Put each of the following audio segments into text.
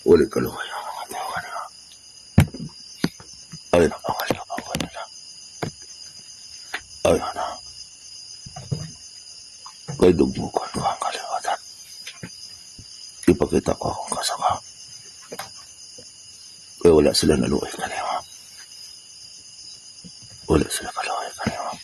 Wala kaluoy ang mga tao kanila. Ay, napakalabaw kanila. Ay, ano. Kay dugmukan ko ang kaliwatan. Ipakita ko akong kasaka. Kaya wala sila naluoy kanila. Wala sila kaluoy kanila.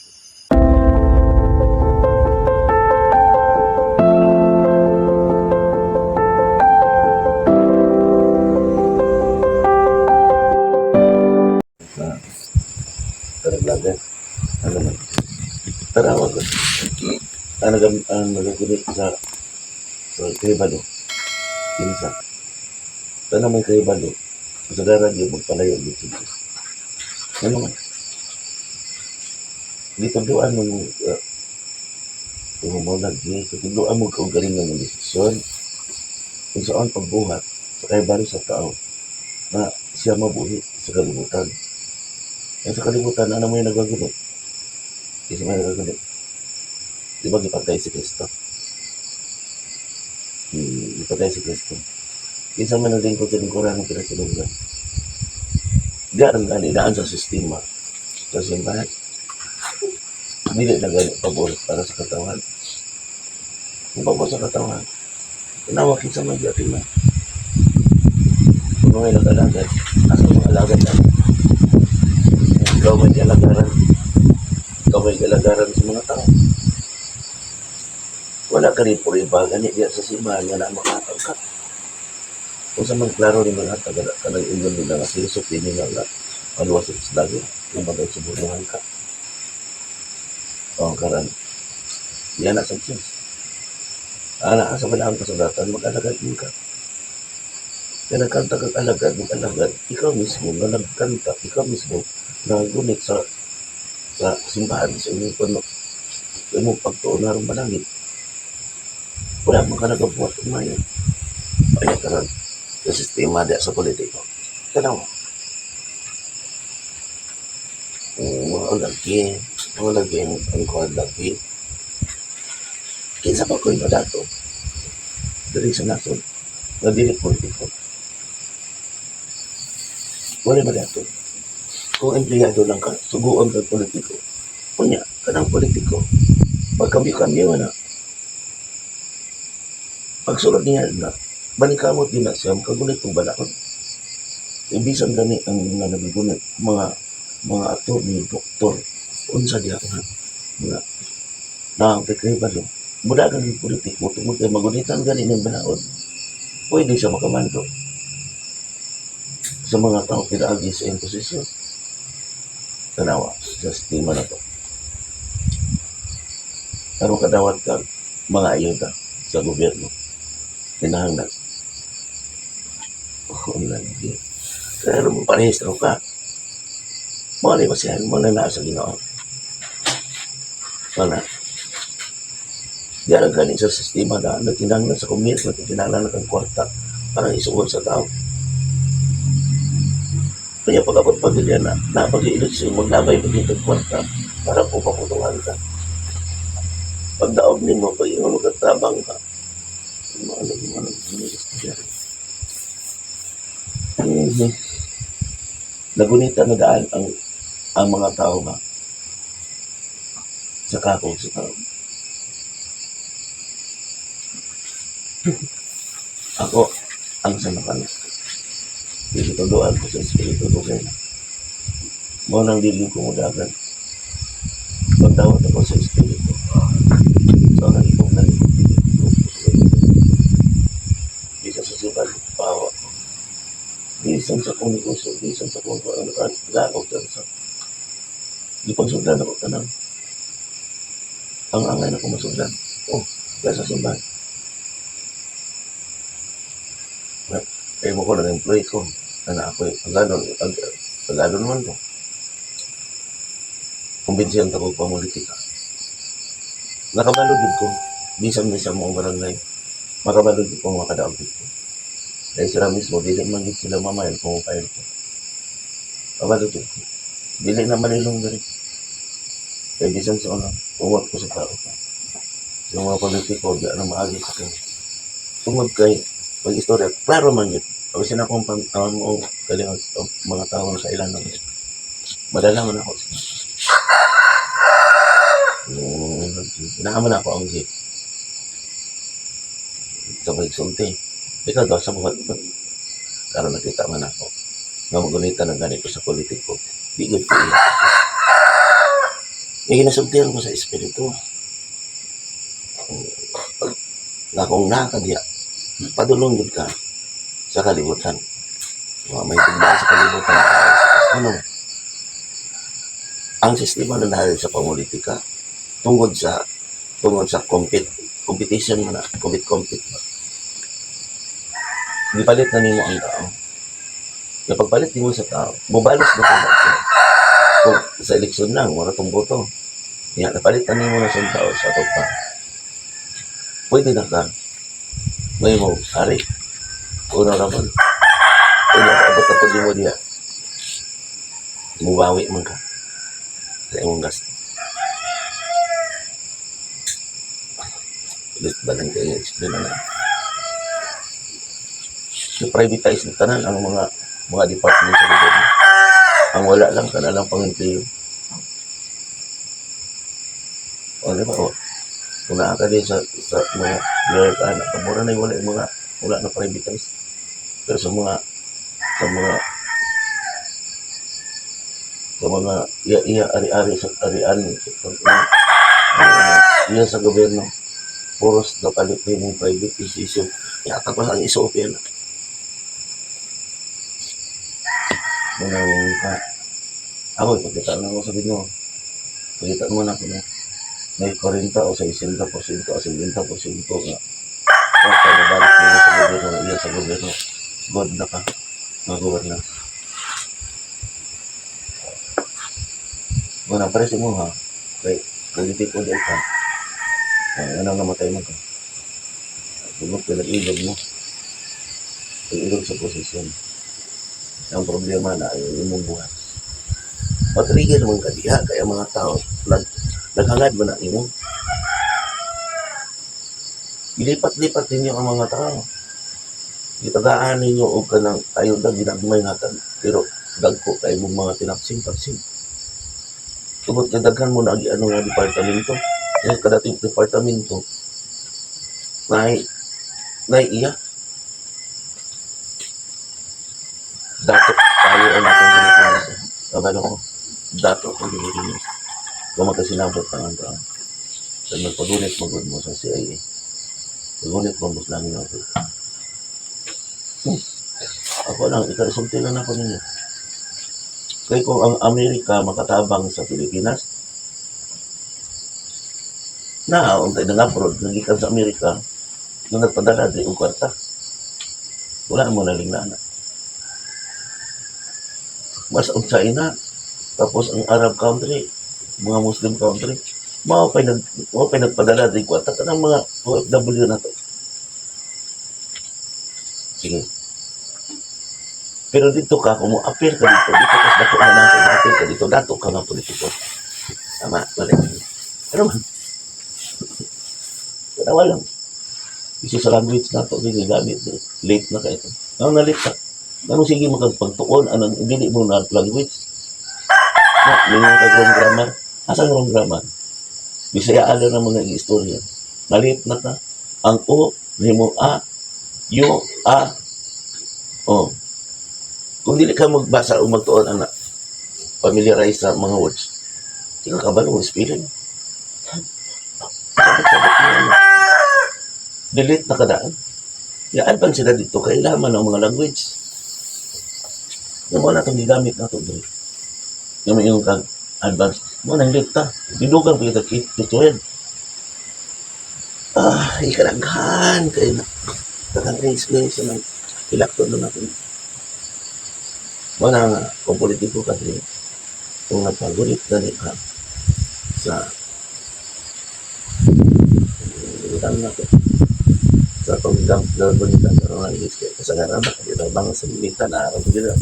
Tara, vlogger. Ano man? Tara, wag. Ang nagagunit sa Kahibalo. Kinsa. Tanang may kahibalo. Kasagaran yung magpalayo ng Jesus. Ano man? Gitudloan mo kung mo lagi, tutudloan mo kung galing ng desisyon kung saan pagbuhat sa kahibalo sa tao na siya mabuhi sa kalibutan. Kaya sa kalibutan, ano mo yung nagagunit? Isa may nagagunit. Di ba gipatay si Kristo? Gipatay si Kristo. Isa man naglingkod sa lingkuran ng pinasilunggan. Di ang gani, daan sa sistema. Sa simbahan. Dili na gani pabor para sa katawan. Kung pabor sa katawan, tinawa kinsa man gyud na. Kung may nag-alagad, asa mga alagad na. Ikaw may alagaran. Ikaw may alagaran sa mga tao. Wala ka rin puriba, gani diya sa simbahan nga na makatag ka. Kung sa man klaro ni mga taga kanang ingon nila nga philosophy nila nga maluwas sa lagi, kung bagay subunuhan ka. O ang karan, yan na sa Diyos. Ana ka sa balaang kasulatan, mag-alagad din ka. Kaya nagkanta kag alagad, mag-alagad, ikaw mismo nga nagkanta, ikaw mismo nagunit sa simbahan, sa imong puno, sa imong pagtuon na aron balangit. Wala man ka nagabuhat umayon. Ay, karon sa sistema diya sa politiko. Tanaw. Mga lagi, mga lagi ang kuan lagi. Kinsa pa ko'y madato? Diri sa nasod, nga dili politiko. Wala madato. Kung empleyado lang ka, suguan kag politiko. Unya, kanang politiko, pagkambyo-kambyo na. Pagsulod niya na, balikamot din na siya, makagunit kong balakod. Ibisan gani ang mga nagigunit, mga attorney, doktor, unsa diha nga, mga nakakahibalo. Mula gani politiko, tungod kay magunitan gani ng balaod, pwede siya makamando sa mga tao pinaagi sa iyang posisyon. Tanawa, sa sistema na to. Pero kadawat ka mga ayuda sa gobyerno. Kinahanglan. Oh, lagi. Pero mo parehistro ka. Mga na siya, mga na sa Ginoo. Wala. Diyan ang gani sa sistema na nagkinahanglan sa kumirso, nagkinahanglan na kang kwarta para isuod sa tao. Kaya pag abot pamilya na, napag-eleksyon, maglabay pag itong kwarta para po paputungan ka. Pagdaog nimo, pag ingon ka, tabang ka. Mga ano, mga ano, mga ano, Nagunita na daan ang mga tao ba sa kakong sa tao. Ako, ang sanakan. Gituduan ko sa Espiritu dugay na. Mao nang dili ko mudagan. Pagdawat ako sa Espiritu. So, ang ipong nalipong dili ko. Bisan sa sibal, pawa ko. Bisan sa kong negosyo, bisan sa kong ano, gagaw sa gipagsundan ako tanan. Ang angay na ko masundan. Oh, kaya sa simbahan. Eh, mo ko nag-employee ko. Na ako, pagano, pagano naman to. Kumbinsihan ta ko pamulitika. Nakabalo gid ko. Bisan bisan mo ang barangay. Makabalo gid ko makadaog gid ko. Dahil sila mismo, dili man gid sila mamayan kung file ko. Kabalo gid ko. Dili na malilong diri. Kaya bisan sa una, umot ko sa tao. Sa mga politiko, di na maagi sa kanya. Tungod kay, pag-istorya, klaro man yun. Tapos sila akong pang, o, kalingat, o, mga tao sa ilan ng madala man ako. Naaman ako ang jeep. Sa pagsulti. Ikaw daw sa buhat ko. Karon nakita man ako nga magunita ng ganito sa politiko. Di gud ko iya. Nga ginasultihan ko sa espiritu. Pag nga kung nakadya, padulong gud ka sa kalibutan. Mga may tignan sa kalibutan. Ano? Ang sistema na dahil sa pamulitika, tungod sa competition man na, compete compete ba. Gipalit na nimo ang tao. Nga pagpalit nimo sa tao, mobalos na po siya. Kung sa eleksyon lang, wala tong boto. Ya, napalit na nimo na sa tao sa ato pa. Pwede na ka. May mo, ari. Una raman. Una, abot na pag mo diya. Mubawi man ka sa imong gasto. Ulit ba lang kayo explain na na. Na-privatize na tanan ang mga department sa gobyerno. Ang wala lang, kana lang pang-empleo. O, di ba? O, kung naa ka din sa mga lawyer ka, na, mura na yung wala yung mga, wala na privatize. Pero sa mga iya iya ari-ari sa arian sa, iya sa gobyerno, puros na palit din yung private institution. Yata pa ang SOP na. Unang ka, ako, ipakita na ako sa inyo. Pakita mo na kung may 40 o 60% o 70% nga. Kung mabalik nila sa gobyerno, iya sa gobyerno, good na ka, mga governance. Una, pare sa mo ha, kay politiko dahil ka, anong namatay mo ka. Tungod ka nag-ilog mo. Nag-ilog sa posisyon. Ang problema na ay imong buhat. Matrigger man ka diha, kaya mga tao, naghangad mo na imo. Ilipat-lipat ninyo ang mga tao. Gitagaan ninyo og kanang ayo na ginagmay hatag. Pero dagko kay mong mga tinapsing-tapsing. Tungod kay daghan mo na ano nga departamento. Eh, kadating departamento, nay nay iya. Dato tayo ang atong Pilipinas. Kabalo ko. Dato ang Pilipinas. Kung magkasinabot pa ang tao. Sa magpagunit magod mo sa CIA. Pagunit mo mas langin ako. Ako lang, ikasulti lang ako ninyo. Kaya kung ang Amerika makatabang sa Pilipinas, na, untay na abroad, nagikan sa Amerika, nung nagpadala, di og kwarta. Wala mo naling na. Mas ang China, tapos ang Arab country, mga Muslim country, mao pa'y nagpadala di kwarta kanang mga OFW na to. Sige. Pero dito ka, kung mo-appear ka dito, dito ka sa dako na natin, mo-appear ka dito, dato ka nga politiko. Tama, mali. Ano man? Pero lang. Isa sa language na ito, ginagamit. Late na ka ito. Ang nalit ka. Anong sige makagpagtuon, anong dili mo na language? Na, may kag wrong grammar. Asa wrong grammar? Bisaya lang ng mga istorya. Nalit na ka. Ang O, nimo A, U, A, O. Kung dili ka magbasa o magtuon, anak, familiarize sa mga words, di ka kabalo ng spelling. Sabot-sabot mo, ano. Delete na kadaan. Ya, advance sila dito, kailangan ng mga language. Yung mga natong gigamit na ito, dili. Yung may yung kag advance, mo nang late ta. Didugang pa kita to 12. Ah, ikalaghan kayo na. Tagang explain sa ng ilakto na natin. Wala nga, kung politiko ka din, kung nagpagulit ka ni ka sa utang na to sa itong gamitan ng language kaya kasagaran na kaya bang sa minta na araw ko na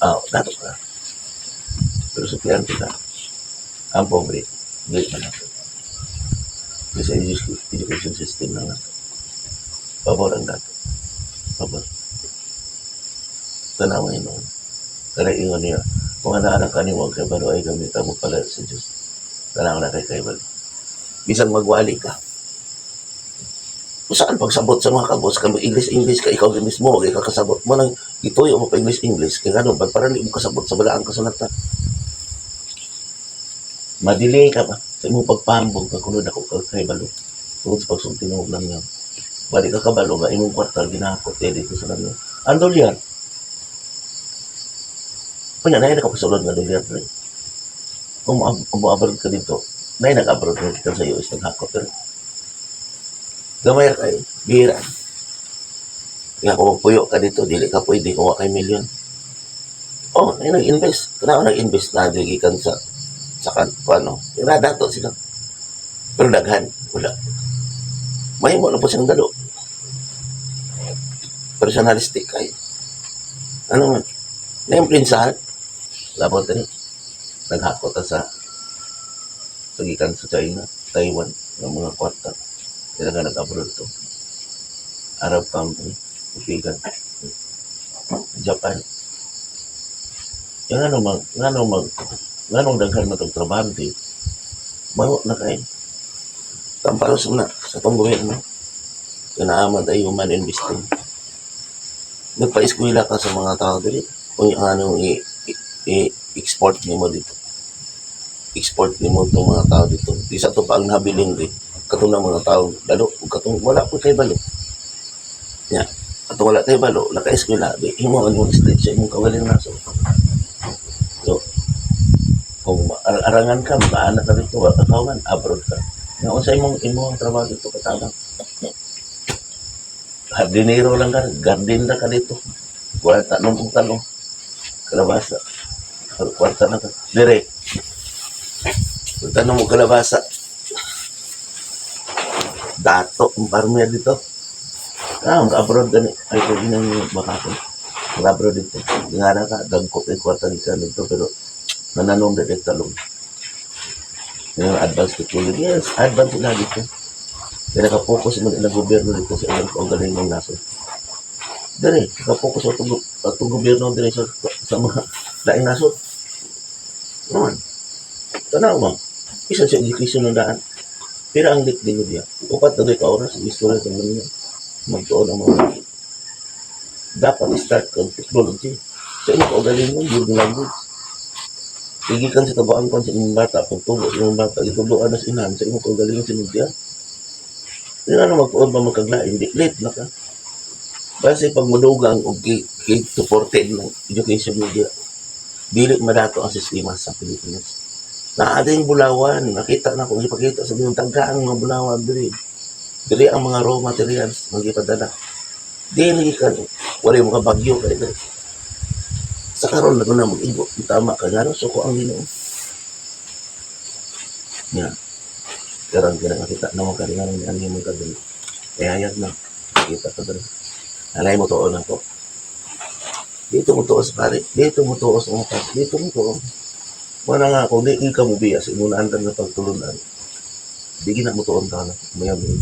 ah dato ka pero supplihan kita ang pobre dili man nato kasi education system na nato pabor ang dato pabor. Tanawa yun. Kaya ingon niya, kung ana ka ni wag kay balo ay gamit mo pala sa Diyos. Tanawa na kay balo. Bisan magwali ka. Kung saan pagsabot sa mga kabos, kung English-English ka, ikaw mismo, wag ka kasabot mo nang ituyo mo pa English-English, kaya ano, ba't parang di mo kasabot sa balaang kasulatan? Madili ka ba sa imong pagpambog, pagkunod ako kay balo. Tungod sa pagsulti ng lang yan. Bali ka kabalo nga imong kwarta ginahakot eh dito sa langyaw. Ang dolyar. Kunya na nakapasulod nga dolyar pre. Kung mo-abroad ka dito, na nag-abroad ka dito sa US, naghakot pero gamay ra kayo, bihira. Nga kung magpuyo ka dito, dili ka pwede kung wa kay milyon. Oh, ay nag-invest. Kana nag-invest na dili gikan sa kan ano. Ira dato sila. Pero daghan, wala. Mahimo na po siyang dalo. Personalistic kayo. Ano man? Na-impluensahan. Labot rin. Naghakot ta sa gikan sa China, Taiwan, ng mga kwarta. Sila nga nag-abroad to. Arab company, Upigan, Japan. Yung ano mag, ngano mag, nganong daghan na itong trabahante, bago na kayo. Tamparos mo na sa itong gobyerno. Kinaaman tayo human investing. Nagpa-eskwela ka sa mga tao dili. Kung yung anong i-export nimo dito. Export nimo itong mga tao dito. Di sa ito pa ang nabiling di. Katong ng mga tao, lalo, katong wala po kay balo. Ya. Katong wala kay balo, naka-eskwela, di himo ang imong stage sa imong kawaling naso. So, kung arangan ka, makaanak ka dito, wala ka man, abroad ka. Nga unsa imong imong trabaho dito katabang? Hardinero lang ka, garden ra ka dito. Wala tanong kung tanong. Kalabasa. Kwarta na ka. Dire. Tanong mo kalabasa. Dato ang farmer dito. Ah, mag-abroad gani. Ay, kung inang makakon. Mag-abroad dito. Nga na ka, dagko kay kwarta ni ka dito, pero nananom na dito talong. Yung advanced technology. Yes, advanced sila dito. Kaya nakapokus man ilang gobyerno dito sa ilang kaugaling ng nasod. Dire, nakapokus atong gobyerno dire sa mga laing nasod. Naman. Tanaw mo. Isa sa education ng daan. Pero ang lit din niya. 4 na ka oras, istorya sa mga magtuon ang mga dapat start kang technology. Sa imong kaugalingon, good language. Igikan sa tabaan kon sa imong bata, pagtubo sa imong bata, gitudloan na sa inahan sa imong kaugalingon sinugdian. Di na magtuon pa magkaglain, di late na ka. Kasi pag madugang og ki supported ng education media, dili madato ang sistema sa Pilipinas. Naa ding bulawan, nakita na kung ipakita sa inyong tagka ang mga bulawan diri. Diri ang mga raw materials nga gipadala. Dili ka wala yung mga bagyo kay diri. Sa karon na na mag-igo, tama ka nga suko ang Ginoo. Nga. Karon kina nakita na mo kani nga ni mo kadali. Kaya hayag na kita ka diri. Alay mo tuon ako. Dito mo tuos pare, dito mo tuos ang pare, dito mo tuon. Wala nga kung di ka mo biya sa imong naandam nga pagtulunan. Di gina mo tuon ka na mayami.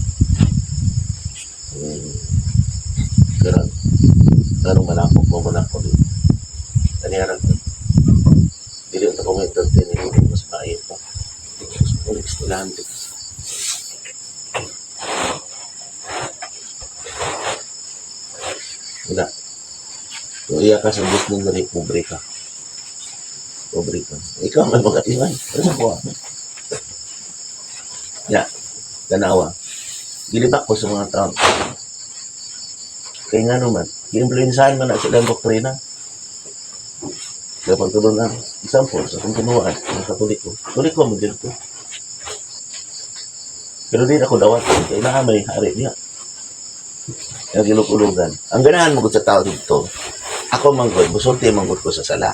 Karon karon manakop mo manakop di. Kaniyara ko. Dili unta ko entertain nimo mas maayo pa. Mas mo estilante. Wala. Kung iya ka sa business diri, pobre ka. Pobre ka. Ikaw may magatiman. Ano sa kuha? Ya, tanawa. Gilibak ko sa mga tao. Kaya nga naman, giimpluwensahan man na silang doktrina. Kaya pagtulunan, example, sa akong tinuan, ang Katoliko. Katoliko mo din ko. Pero di ako dawat. Kaya na may hari niya. Yung gilukulugan. Ang ganahan mo sa tao dito, ako manggod, musulti manggod ko sa sala.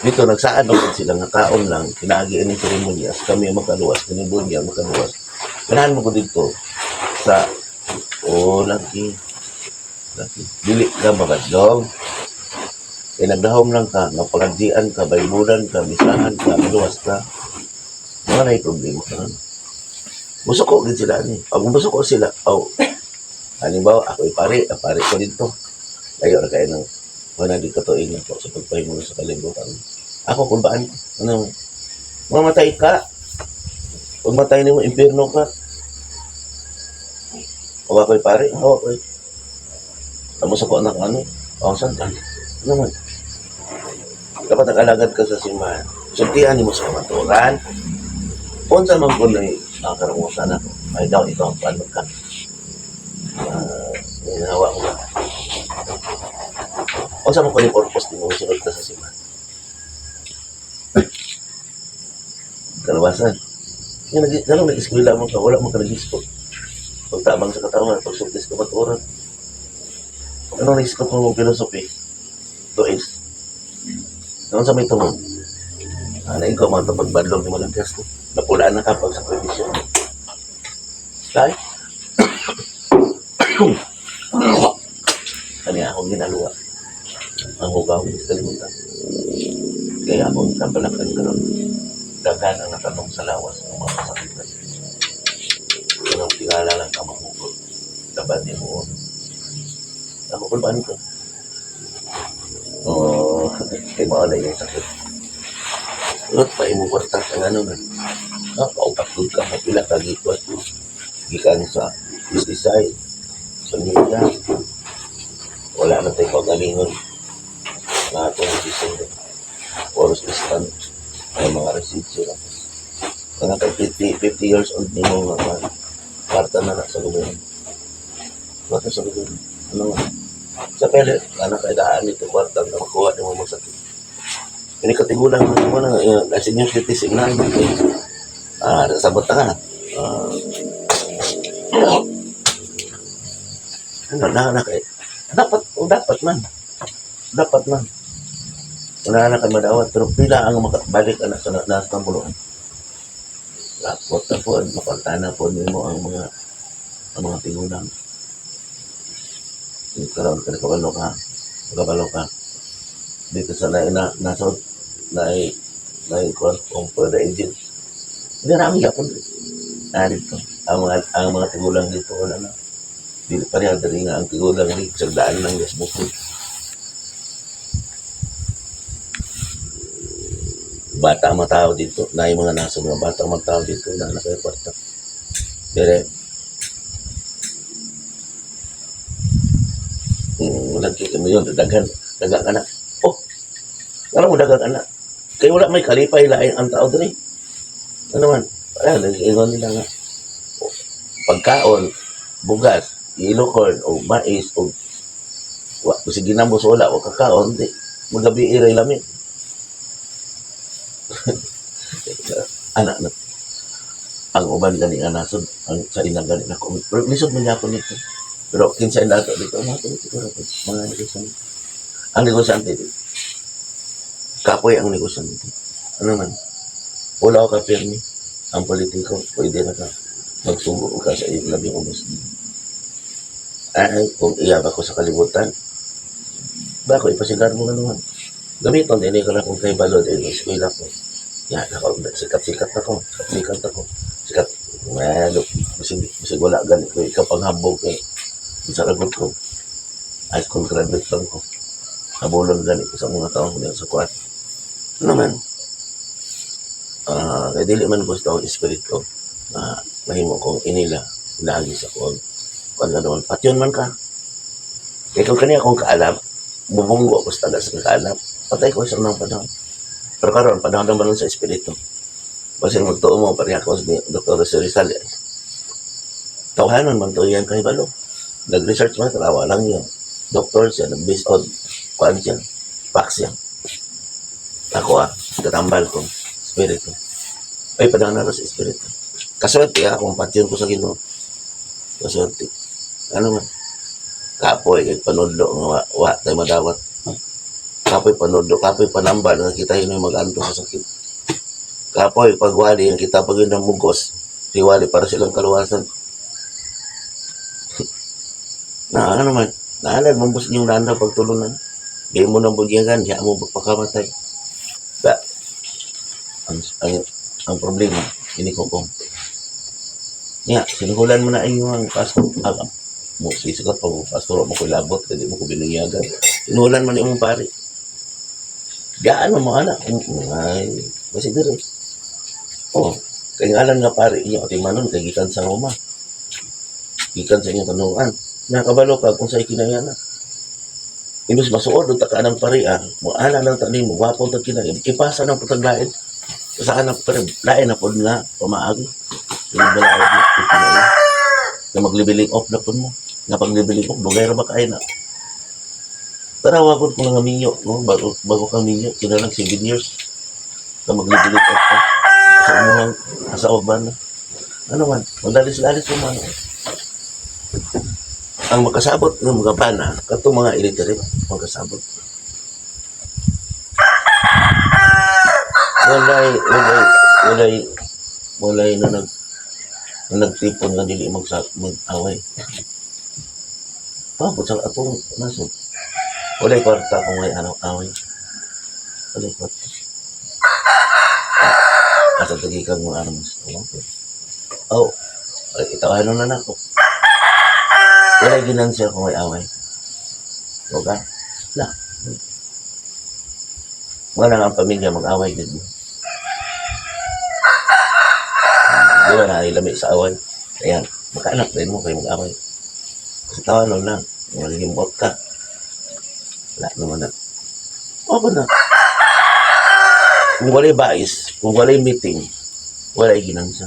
Dito, nagsaad man sila nga kaon lang, kinaagi ini seremonyas, kami ang makaluwas, kami bunya ang makaluwas. Ganahan mo ko dito sa, oh, lagi, lagi. Dili ka makadlong. Kaya nagdahom lang ka, napalagdian ka, baybulan ka, misahan ka, maluwas ka. Mga na problema ka. Musuko gid sila ni. Pag musuko sila, oh, halimbawa, ako'y pare, ang pare ko dito. Layo na kayo ng Wala di katuig na po sa pagpahimo sa kalibutan. Ako kung baan, ano, mamatay ka. Pag matay nimo, impierno ka. Hawa ko'y pare, hawa ko'y. Tamo sa ko anak ano, ang santan. Ano man? Dapat nag-alagad ka sa simbahan. Sultihan nimo sa kamaturan. Unsa man ko na ang karamusan ako. Ay daw, ikaw ang paano ka. Ginawa ko na. Unsa man ko ni purpose nimo sunod ka sa simbahan? Kalawasan. Yung nag ganun nag-eskwela mo ka, wala mo ka nag-isko. Pagtabang sa katawan, pagsulti sa kamaturan. Anong nag-isko mo philosophy? Dois. Noon sa may tungod. Ano, ikaw mga pagbadlong ni Malangkas ko. Napulaan na ka pag sakripisyo. Kay? Kani akong ginaluwa. Ang hugaw sa kalimutan. Kaya akong kabalakan karon. Daghan ang natanong sa lawas ng mga kasakitan. Anong tingala lang ka mahugot. Dapat di mo. Ako kulbaan ko. Oo, kay mao na yung sakit. Lot pa imong kwarta ang ano na. Ah, paupak ka, pila ka gikwat. Gikan sa East Side, sa Nila. Wala na tayo pagalingon. Lahat ng season din. Oros istan. Ay mga receipts sila. Mga kay 50 years old ni mo nga kwarta na na sa gobyerno. Kwarta sa gobyerno. Ano nga? Sa pele, anak kay daan ito kwarta na makuha ni mo masakit. Ini katigulang mo mo na senior citizen na. Ah, sabot na ka. Ah, ano na na kay dapat o dapat man. Dapat man. Wala na kay madawat pero pila ang makabalik anak sa nasa tambuluan. Rapot na po, makonta na po nimo ang mga tigulang. Karon ka nakabalo ka. Nakabalo ka. Dito sa na na nasa na na kuan kung for the engine. Hindi rami yapon. Ah, dito. Ang mga tigulang dito wala na. Dili pareha diri nga ang tigulang ni sa daan lang gas bukod. Bata ang mga tao dito, na yung mga nasa mga bata ang mga tao dito na nakay kwarta. Dire lagi kami yun, daghan, dagang anak. Oh, alam mo dagang anak. Kaya wala may kalipay lain ang tao diri. Ano man, wala, nag-ingon nila nga. Oh, pagkaon, bugas, yellow corn, o mais, o wa, sige na mo wala, o kakaon, di, magabi iray lami. Anak na, ang uban gani nga nasod, ang sa inang gani na ko. Pero lisod man ako nito. Pero kinsa ina ato dito, mga siguro mga negosyante. Ang negosyante dito. Kapoy ang negosyante. Ano man, wala ka pirmi. Ang politiko, pwede na ka magsugo ka sa iyong labing ubos. Ay, kung iyab ako sa kalibutan, ba ako ipasigar mo na naman. Gamiton, din ko na kung kay balod, eh, eskwela ko. Ya, nako, sikat-sikat ako, sikat-sikat ako. Sikat, malo, bisig, bisig wala gani ko, ikaw panghabog ko. Sa ragot ko, high school graduate lang ko. Habulon gani ko sa mga taong niya sa kuwan. Ano man, kay dili man gusto ang espiritu na mahimo kong inila, lagi sa kuwan. Kuwan na naman, patyon man ka. Kaya kung kaniya akong kaalam, bubunggo ako sa tagas ng kaalam. Patay ko sa unang panahon. Pero karon panahon naman sa espiritu. Basin magtuo mo, pareha ko ni Dr. Jose Rizal. Tawhanon man to yan kay balo. Nag-research man, tarawa lang yun. Doktor siya, based on kuan siya, facts siya. Ako ah, katambal ko, espiritu. Ay, panahon na sa espiritu. Kaswerte ah, kung patyon ko sa Ginoo. Kaswerte. Ano man? Kapoy, kay panudlo, nga wa, wa tayo madawat. Kapoy panudlo, kapoy panambal, nga kita yun yung mag-anto sa sakit. Kapoy, pagwali, ang kita pag yun ng mugos, riwali para silang kaluwasan. Na ano man, naalad mo bus yung landaw pagtulunan. Di mo nang bugyagan, di mo pagpakamatay. Ba, ang problema, ini ko kung niya, sinuhulan mo na ang iyong pastor. Ah, mo sisikat pa mo, pastor, mo ko labot, hindi mo ko binunyagan. Inulan man imong pari. Gaan mo mga anak. Ay, basi diri. Oh, kay ngalan nga pari inyo atimanon kay gikan sa Roma. Gikan sa inyong tanungan. Nakabalo ka kung sa kinayana. Imbes masuod unta ka anang parian, mo ana nang tanim mo, gwapo tag kinay, ipasa nang putag lain. Sa kanang pare, lain na pod nga pamaagi. Yung balaod mo, kinay. Na maglibiling off na pod mo. Nga paglibiling off, dugay ra ba kay na. Tarawa ko kung nga minyo, no? Bago, bago kang minyo, kinalang 7 years. Na maglibiling off ka. Sa umuhang asawa ba na? Ano man, magdalis-dalis mo man. Ang makasabot ng mga bana, katong mga illiterate, makasabot. Walay, walay, walay, walay na nagtipon nga dili mag-away. Pabot sa atong nasod. Walay kwarta kung may anong away. Walay kwarta. Asa tagi kang mga ano mas. Oh, ay, itawanan na nako. Walay ginansya kung may away. Huwag ka? La. Wala nga ang pamilya mag-away gid mo. Di ba na lami sa away? Ayan, makaanak din mo kayo mag-away. Kasi tawanon lang, magiging bot ka. Wala naman na. Okay na. Kung walay bais, kung walay meeting, walay ginansa.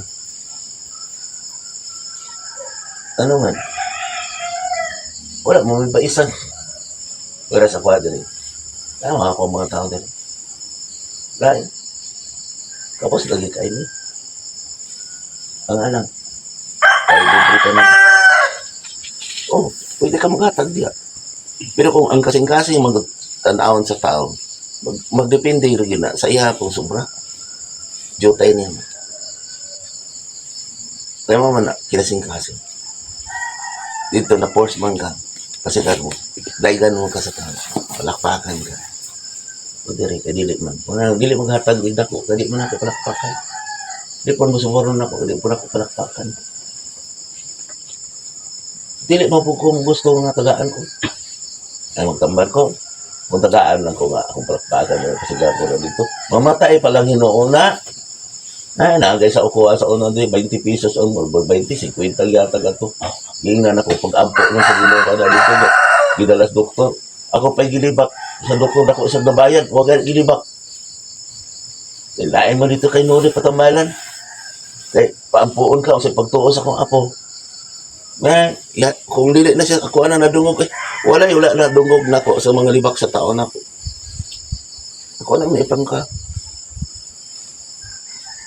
Ano man? Wala mo may baisan. Wala sa kwadri. Tama ako ang mga tao din. Lain. Tapos lagi kayo ni. Ang alam. Ay, libre ka na. Oh, pwede ka maghatag diya. Pero kung ang kasing-kasing magtanawon sa tao, magdepende rin na sa iya kung sobra. Jutay niya. Kaya mo man na, kinasing-kasing. Dito na force man ka. Kasi ka mo, daigan mo ka sa tao. Palakpakan ka. O diri, kay dili man. Kung ano, dili maghatag, di dako, kay di man ako palakpakan. Di po mo suburon ako, di po ako palakpakan. Dili man po kung gusto nga tagaan ko. Ay, magtambar ko. Kung tagaan lang ko nga, akong palakpakan, kasi ko na dito. Mamatay pa lang hinuuna. Ay, naagay sa ukuha sa una di, 20 pesos ang or 20, 50 yata gato. Gingnan ako, pag-ampo mo sa Ginoo ka na dito, gidalas doktor. Ako pa'y gilibak. Sa doktor ako isang nabayan, huwag kang gilibak. Lain mo dito kay Nuri patamalan. Kay, paampuon ka o sa pagtuo sa akong apo. Na, ya, kung dili na siya, ako na nadungog. Eh, wala, wala na dungog nako sa mga libak sa tao nako. Ako na may ka.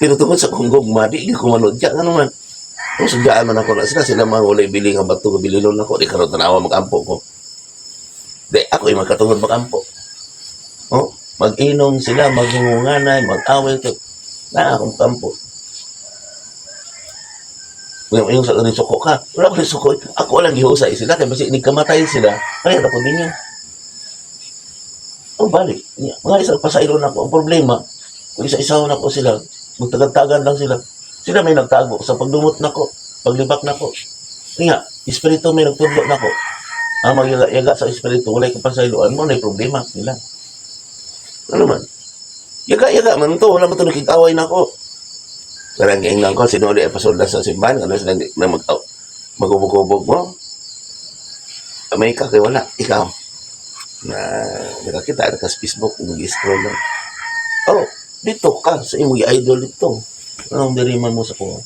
Pero tungod sa kong gugma, di ko manood diyan. Ano man? Kung sudyaan man ako na sila, sila man walay bili nga bato, bililon ako, di karon tanawa mag-ampo ko. Di, ako ay magkatungod mag-ampo. Oh, mag-inom sila, maghungunganay, mag-away to. Na akong kampo. Yung sa suko ka, wala ko suko. Ako lang gihusay sila, kaya basi kamatay sila, kaya ako din yun. Oh, balik. Mga isang pasaylo na ako. Ang problema, kung isa-isa na ko sila, magtagad-tagan lang sila. Sila may nagtago sa pagdumot nako, paglibak nako. Nga, espiritu may nagtudlo nako. Ang magyaga sa espiritu, walay kapasayloan mo, na problema nila. Ano man? Yaga-yaga man to, wala man to nakikaway nako. Pero ang giingnan ko, sinuli ay pasulda sa simbahan, ano sila na magubog-ubog mo. May ka, kay wala. Ikaw, na nakakita, naka Facebook, nag-scroll lang. Oh, dito ka, sa imong idol dito. Anong diriman mo sa kuha?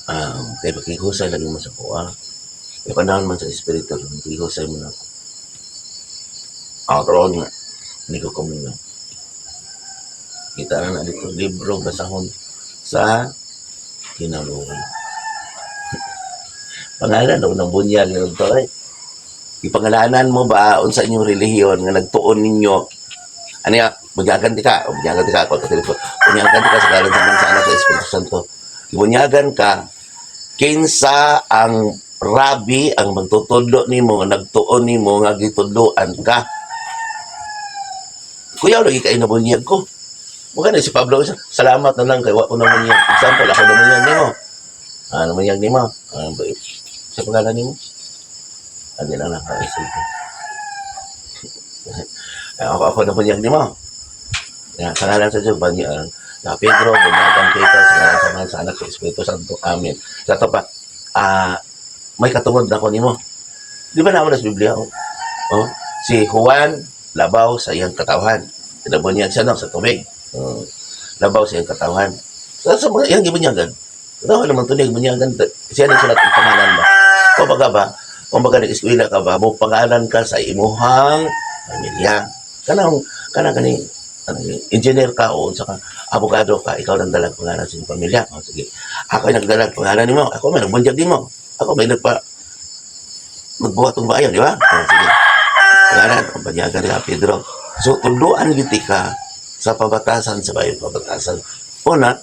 Ah, kay pakihusay lagi mo sa kuha. Kay panahon man sa espiritu, pakihusay mo na ako. Ah, karon nga, hindi ko kuminga. Kita na na dito, libro, basahon sa kinabuhi. Pangalan daw ng bunyag nga to ay. Ipangalanan mo ba unsa inyong relihiyon nga nagtuon ninyo? Ano ya, bunyagan di ka, o bunyagan di ka, ako katoliko. Bunyagan di ka sa ngalan sa Ama, sa Anak, sa Espiritu Santo. Ibunyagan ka, kinsa ang rabi ang magtutudlo nimo nga nagtuon nimo nga gitudloan ka. Kuya, lagi kay nabunyag ko. Mukha na si Pablo, salamat na lang kay wa ko nabunyag. Example, ako nabunyag nimo. Ah, nabunyag nimo. Ah, sa pangalan nimo? Ano lang nakaisip ko. Ako nabunyag nimo. Ya, sa ngalan sa Diyos, banyag sa Pedro, bunyagan kita, sa ngalan sa Amahan, sa Anak, sa Espiritu Santo. Amen. Sa to pa, may katungod na ko nimo. Di ba naman sa Biblia? Oh? Oh, si Juan, labaw sa iyang katawhan. Pinabunyag siya, no, sa tubig. Oh, labaw sa iyang katawhan. Sa mga iyang gibunyagan. Katawhan naman ito niya, gibunyagan. Siya na sulat ang pangalan ba? Kumbaga ba, kumbaga nag-eskwela ka ba, mo pangalan ka sa imuhang pamilya. Kanang, kanang kani, ano, engineer ka o unsa ka, abogado ka, ikaw nang dalag pangalan sa inyong pamilya. O, sige. Ako ay nagdalag pangalan nimo. Ako may nagbunyag nimo. Ako may nagbuhat ng bayan, di ba? O, sige. Pangalan, o, banyagan ka, Pedro. So, tudloan giti ka sa pabatasan, sa bayo pabatasan. Una,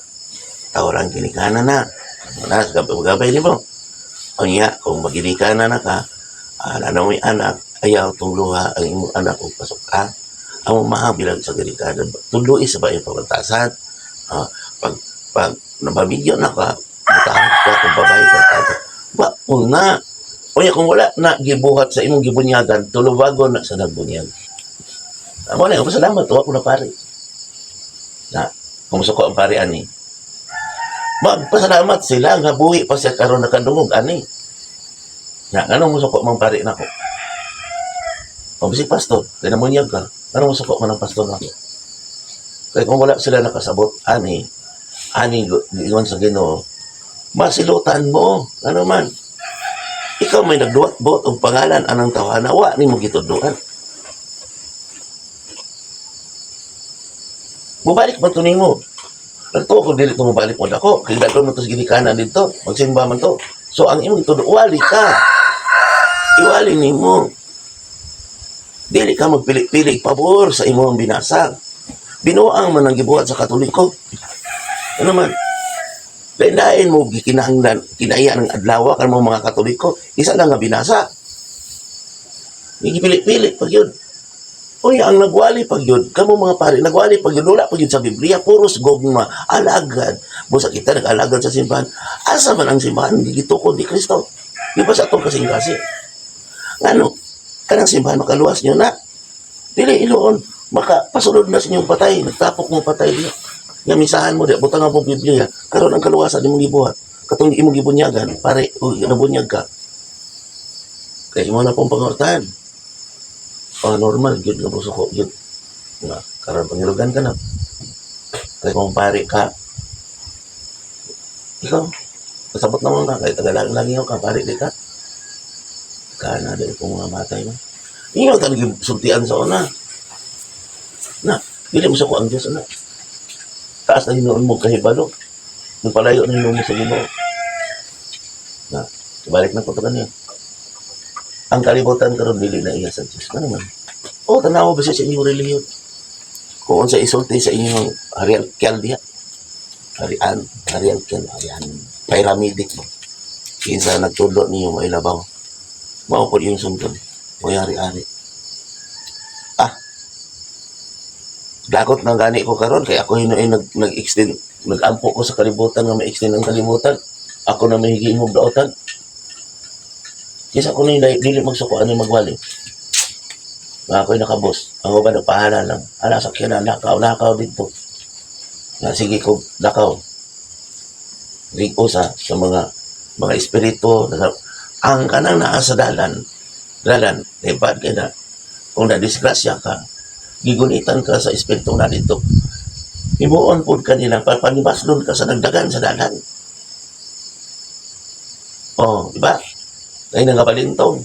tawran ginikanan na. Una, gabay nimo. Unya, kung maginikanan na ka, ano may anak, ayaw tungluha ang imong anak kung pasok ka. Ang mahabilang sa ginikanan, tudloi sa bayo pabatasan. Pag nababigyan na ka, butahan ka kung babae ka, tato. Ba, una, unya kung wala na gibuhat sa imong gibunyagan, tulubagon na sa nagbunyag. Amo na, pasalamat, wa ko na pare. Na, kung musuko ang pare ani. Magpasalamat sila nga buhi pa siya karon nakadungog ani. Na, anong musuko mang pare nako? O bisig pastor, kay namunyag ka. Anong musuko man ang pastor nako? Kaya kung wala sila nakasabot ani, ani giingon sa Ginoo, masilutan mo. Ano man? Ikaw may nagduwat-buot og pangalan anang tawhana, wa nimo gitudloan. Mubalik man to nimo. Nagtuo ko dili to mubalik mo dako. Kay dako mo to sa ginikanan didto, magsimba man to. So ang imong gitudlo, wali ka. Iwali nimo. Dili ka magpili-pili pabor sa imong binasa. Binuang man ang gibuhat sa Katoliko. Ano man? Lain-lain mo gikinahanglan, kinaya ng adlaw kan mo mga Katoliko, isa lang nga binasa. Gipili-pili pag yun. Uy, ang nagwali pag yun, kamo mga pare, nagwali pag yun, wala pag yun sa Biblia, puros gogma, alagad. Busa kita nag-alagad sa simbahan. Asa man ang simbahan, gigitukod ni Kristo. Di ba sa atong kasing-kasing? Ngano, kanang simbahan makaluwas nyo na. Dili iloon, makapasulod na sa inyong patay, nagtapok mo patay diya. Nga misahan mo diya, butang mo Biblia, karon ang kaluwasan imong gibuhat. Katong imong gibunyagan, pare, uy, nabunyag ka. Kay imo na pong pangortahan. Oh, normal gyud nga musuko gyud. Nga karon pangilugan ka na. Kay kung pare ka, ikaw, kasabot naman ka, kay tagalang lagi ka, pare di ka. Kana dili ko mga matay mo. Inyo talaga sultian sa una. Na, dili mo suko ang Diyos na. Taas na hinuon mo kahibalo. Nagpalayo na hinuon mo sa Ginoo. Na, balik na ko to kaniya. Ang kalibutan karon dili na iya sa Diyos. Ano man? O, tanaw ba siya sa inyong relihiyon? Kung unsa isulti sa inyong harian kyal diha. Harian, harian kyal, harian. Paramedic ba? Kinsa nagtudlo niyo mailabaw. Mao po yung sundon. O hari-hari. Ah, dakot na gani ko karon kay ako hinuoy nag-extend, nag-ampo ko sa kalibutan nga ma-extend ang kalibutan. Ako na mahigi imong daotan. Kaysa ko na yung dili magsuko ano magwali. Nga ako'y nakabos. Ang uban nagpahala lang. Ala sakyan na lakaw, lakaw dito. Nga sige ko lakaw. Rigo sa mga espiritu, ang kanang naa sa dalan, dalan, eh bad kay na. Kung na-disgrasya ka, gigunitan ka sa espiritu na dito. Himuon pod ka nila, panibaslon ka sa nagdagan sa dalan. Oh, di ba? Ay nangabalintong.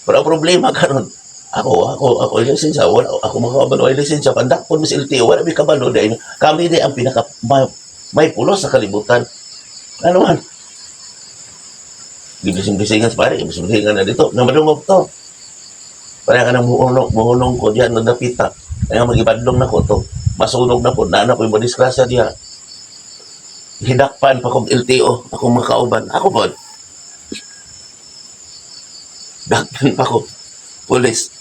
Pero ang problema karon, ako lisensya, wala ako makabalo ay lisensya, pandakpon mo sa LTO, wala may kabalo dahil kami di ang pinaka may pulos sa kalibutan. Ano man? Gibising-bisingan sa pare, gibising-bisingan na dito, nga madungog to. Pare ka nang muhulong, muhulong ko diyan nagdapita. Kaya magibadlong na ko to. Masunog na po, na ko yung madisgrasya diya. Hidakpan pa kong LTO, akong makauban. Ako po. Dakpan pa ko. Pulis.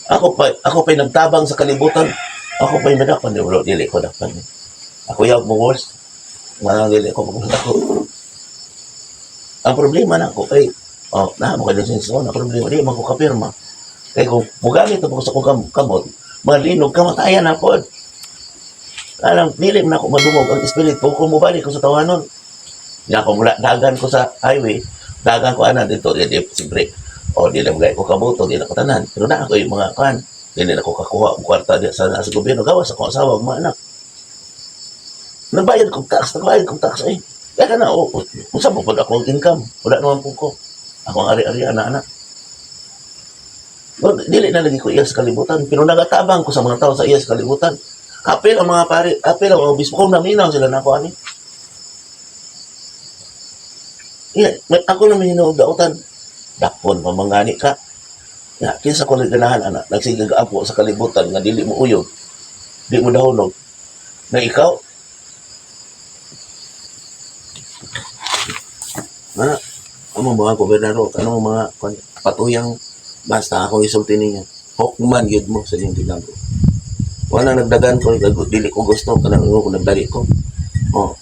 Ako pa nagtabang sa kalibutan. Ako pa yung madakpan. Di, wala, dili ko dakpan. Ako yaw mo worst. Mga dili ko pagpunta ko. Ang problema na ako kay, oh, na mo kayo lisensya na problema di man ko kapirma. Kay kung mugamit ako sa akong kamot, Mga linog, kamatayan na po. Alam, dili na ako madungog ang espiritu kung mubalik ko sa tawanon. Nga kung mula, dagan ko sa highway, dagan ko ana dito, di, di, siyempre, o di lang ko kabuto, di na ko tanan. Pero na ako yung mga kan, di na ako kakuha og kwarta di sa gobyerno, gawas akong asawa, ug mga anak. Nagbayad kong tax eh. Kaya ka na, o, unsa mo pud akong income? Wala naman po ko. Ako ang ari-ari, anak-anak. No, dili na lagi ko iya sa kalibutan, pero nagatabang ko sa mga tao sa iya sa kalibutan. Apil ang mga pari, apil ang mga obispo, kung naminaw sila na ako ani. Iya, ako na may hinuog dautan. Dakpon pa mangani ka. Ya, kinsa ko ganahan anak, nagsigag apo sa kalibutan nga dili mo uyog, di mo dahunog. Na ikaw, na, ano mga gobernador, ano mga patuyang basta ako isulti ninyo. Hukman yun mo sa inyong ginagawa. Wala nagdagan ko, dili ko gusto, kanang ko nagdali ko. Oh.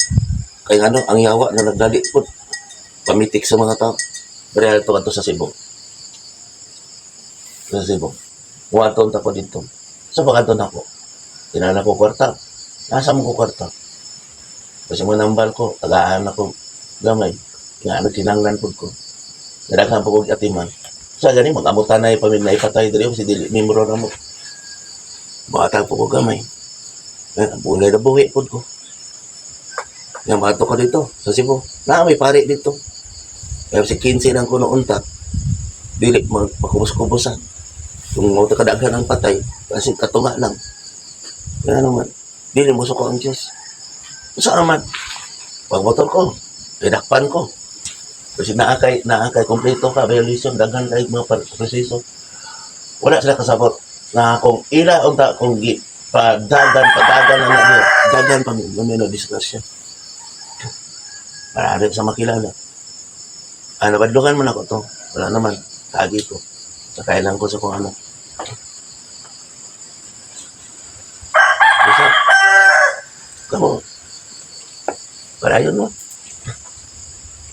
Kaya ano, ang yawa na nagdali ko, pamitik sa mga tao. Pero ito kadto sa Cebu. Sa Cebu. Waton ta ko dito. Sa pagkaton ako. Tinana ko kwarta. Nasa mo ko kwarta. Kasi mo nambal ko, tagaan ako gamay. Nga ano, kinanglan pud ko. Nadaghan pa kog atiman. Sa gani, mag-amutan na ipamig na ipatay diri si dili mimro na mo. Batag po ko gamay. Eh, bulay na buhi pud ko. Nga mato ko dito sa Cebu. Na may pare dito. Pero si 15 lang ko noon ta. Dili magpakubos-kubosan. Kung mo kadaghan ang patay, kasi katunga lang. Kaya naman, dili mo suko ang Diyos. Saan naman? Pag motor ko, tinakpan ko. Kasi naa kay kompleto ka, violation, daghan kay mga proseso. Wala sila kasabot na kung ila unta kung gi padagan padagan na niya, dagan pa mi no disgrasya. Para rin sa makilala. Ano, badlukan man ako to. Wala naman. Kagi ko. Sakay lang ko sa kung ano. Basta, kamo, para yun mo.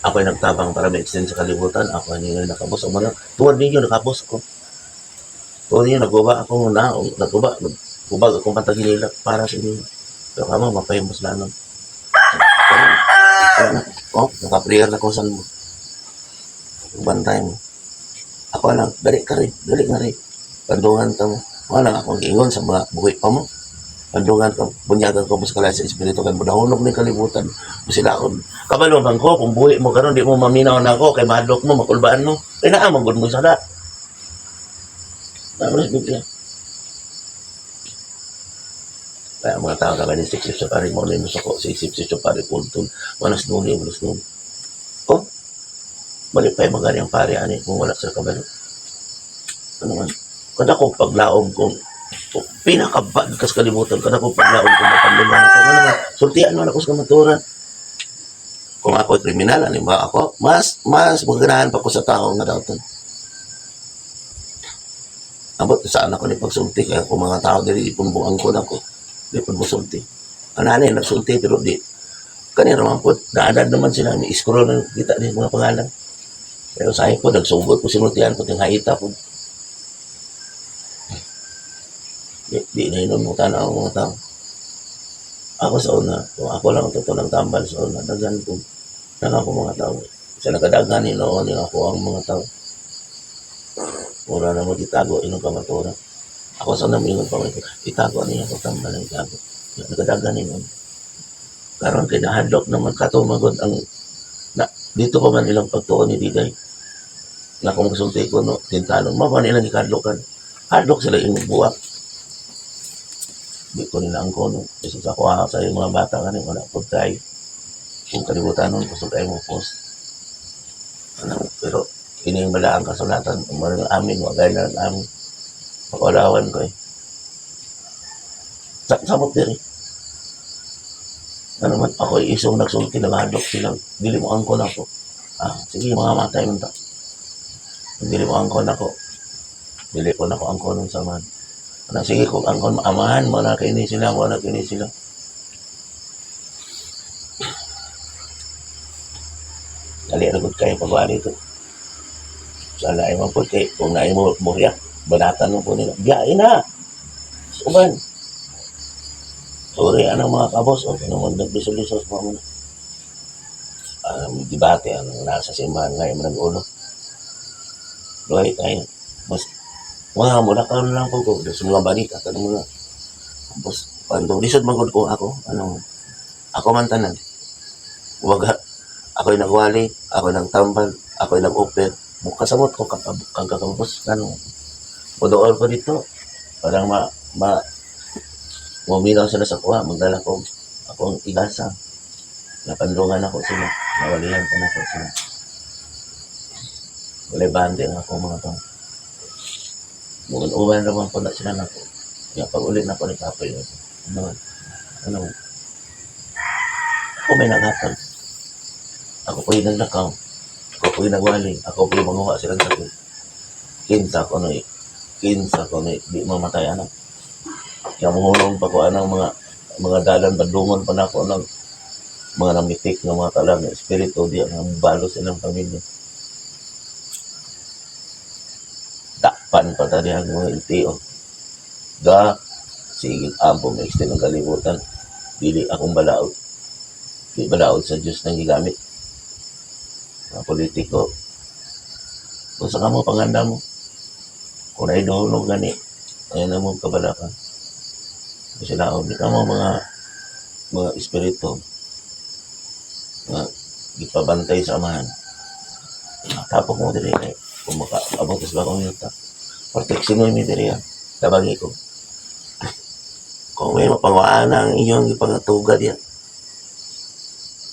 Ako ay nagtabang para ma-extend sa kalibutan. Ako ay ninyo nakabos. Ang mga, tuwad ninyo, nakabos ko. Tuwad ninyo, naguba ako na, naguba, nagubag akong pantagilila para sa inyo. Pero kamo, mapahimos na ano. Wala na. Oh, nakaprayer na ko saan mo. Bantay mo. Ako lang, dali ka rin, dali ka rin. Pandungan ka mo. Wala akong giingon sa mga buhi pa mo. Pandungan ka, bunyagan ko mas sa espiritu kay mo ni kalibutan. Sila ako. Kabalo bang ko, kung buhi mo karon di mo maminaw na ako, kay mahadlok mo, makulbaan mo. Kay naa man gud mo sala. Tama sa Biblia. Kaya mga tao ka ni sip sa pari mo ni suko, sip sip sa pari pultol, wanas nuli, wanas nuli. Oh, balik pa yung magani ang pari ani kung wala sa kabalo. Ano man? Kada ko paglaom kung pinakabad kas kalibutan, kada ko paglaom kung mapandungan ako. Ano man? Sultian man ako sa kamaturan. Kung ako ay kriminal, ano ba ako? Mas maganahan pa ko sa tao nga dautan. Abot, saan ako ni pagsulti? Kaya kung mga tao dili, ipunbuang ko na ko. Di pun musulti. Ano ano nagsulti, pero di. Kanina naman po, naadad naman sila, may scroll na kita din mga pangalan. Pero sa po, nagsugot ko sinultian ko, haita po. Di, di na yun mo tanaw ang mga tao. Ako sa una, kung ako lang ang totoo ng tambal sa una, daghan ko, daghan ko mga tao. Sa nakadaghan noon, yung ako ang mga tao. Mura na mo itago, inong kamatura. Ako sa una, mingon pa ko, itago niya ako tambal ang itago. Nakadaghan noon. Karon kay nahadlok naman katumagod ang na, dito pa man ilang pagtuon ni Diday. Na kung magsulti ko no, tintalon, mo pa nilang ikadlokan. Hadlok sila imong buwak. Di ko nila ang kono. Kasi sa kuha sa yung mga bata kanin, wala po tayo. Kung kalibutan nun, kusog kayo mo post. Ano, pero ini yung balaang kasulatan. Umano ng amin, wagay na ng amin. Pagkalawan ko eh. Sa samot diri. Ano man, ako isong nagsulti, nagahadlok sila. Dili mo angkon ako. Ah, sige, mga matay mo ta. Dili mo angkon ako. Dili ko na ko angkon ng samahan. Ano, sige, kung angkon, amahan mo na kini sila, mo na kini sila. Dali na gud kayo pag-wari ko. Sa lain mo po, kay, kung naay mo, murya, banatan mo po nila. Biyain na! Sa uban. Sorry, anong mga kabos, o kung naglisod-lisod pa mo na. Debate, ang nasa simbahan ngayon, manag ulo. Luhay tayo. Mas, mga muna ka lang po ko, sa mga balita, tanong mo na. Tapos, pando, lisod magod ko ako, ano, ako man tanan. Waga, ako'y nagwali, ako'y nagtambal, ako'y nag-open. Mukasamot ko kagkakabos, ano, mudool ko dito. Parang ma, ma, muminaw sila sa kuha, magdala ko akong igasa. Napandungan ako sila, nawalihan ko na ako sila. Walay bande ang ako mga tao. Mugan-uban naman po na sila nako. Kaya pag ulit na ko ni Papa yun. Ano man? Ano man? Ako may naghatag. Ako po yung naglakaw. Ako po yung nagwali. Ako po yung manguha silang sakit. Kinsa ko no eh. Kinsa ko no eh. Di mamatay anak. Kaya muhulong pa ko anang mga mga dalan badungon pa nako ng mga namitik ng mga kalam ng espiritu di ang balos silang pamilya. Dakpan pa tadi ang mga LTO. Ga, sige, ampo may extend ang kalibutan. Dili akong balaod. Di balaod sa Diyos nang gigamit. Mga politiko. Kung sa kamo, panganda mo. Kung naiduhulog gani, ayun na mo kabalakan. Kasi laon, di ka mo mga mga espiritu nga gipabantay sa amahan. Tapok mo diri kay kung makaabot sa bagong yuta. Protection mo mi diri ah. Tabangi ko. Kung may mapangwaan ang inyong gipangatuga diya.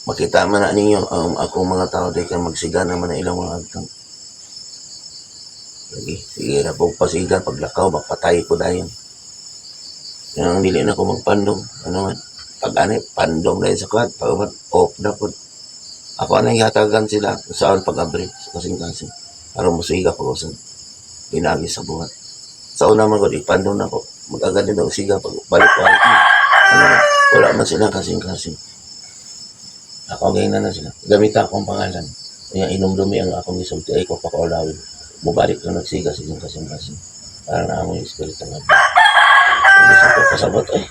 Makita man na ninyo ang akong mga tao di kay magsiga naman na ilang mga agtang. Sige, sige na po pasiga paglakaw mapatay ko dayon. Yang ang dili na ko magpandong. Ano man? Pag ano, pandong na sa kwan. Pag man, off na po. Ako anang hatagan sila saan pag-abri sa kasing-kasing. Aron musiga pag usad. Pinagi sa buhat. Sa una man ko, ipandong na ko. Mag-agad din ako siga pag balik ko. Ano, wala man sila kasing-kasing. Ako ang na na sila. Gamit ako ang pangalan. Kaya inumdumi ang akong gisulti ay ko pakaulawin. Mubalik na nagsiga sa kasing-kasing. Para na amo yung espiritu nga. Hindi sa ko kasabot eh.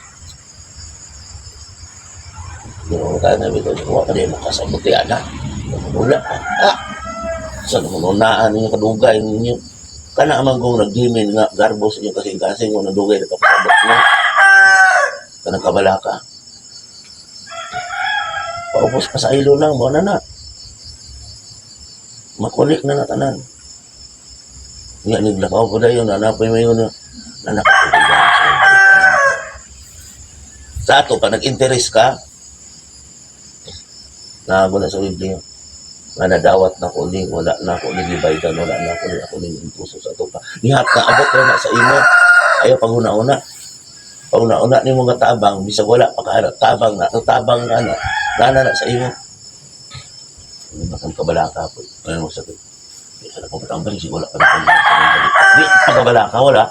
Ginawa tayo na bitaw. Wa ka di makasabot yan ha. Wala. Ah! Sa namununaan ninyo kadugay ninyo. Kana man kung nagdimin nga garbo sa inyo kasing-kasing kung nadugay na kapasabot mo. Kanang kabalaka. Paubos pa sa ilo lang, mo na na. Makulik na na tanan. Nga niglakaw ko dayon, nanapay mo yun na nakatuligan sa Sa ato, pa nag-interest ka, nago na sa Biblia, nga nadawat na ko ni, wala na ko ni gibaydan, wala na ko ni ako ni puso sa ato pa. Nihat na abot na sa imo. Ayaw paghuna-una. Paghuna-una ni mga tabang, bisag wala pa ka tabang na, tabang na na, nana na sa imo. Ano ba kang kabalaka po? Ano mo sakit? Di ka na ko patambal, sige wala pa na ko. Di, pagkabalaka, wala.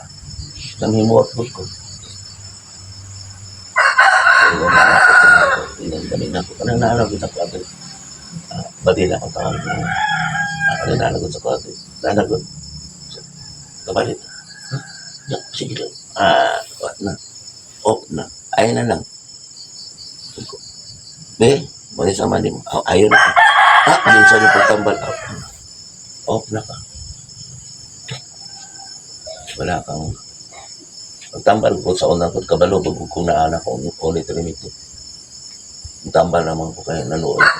Nang himuot ko ko. Pero wala na ako sa ilang dali na ako. Kanang naalaw kita ko agad. Ah, badila ko tawag na. Ako na nanagot sa kwarto. Nanagot. Kabalit. Huh? Ya, sige lang. Ah, what na. Off na. Ayun na lang. Sabi ko, Be, mali sa mali mo. Ah, ayun na. Ah, minsan yung pagtambal. Off na. Off na ka. Wala kang pagtambal ko sa unang ko kabalo pag kung naana ko ulit rin ito. Ang tambal naman ko kaya naluoy ko.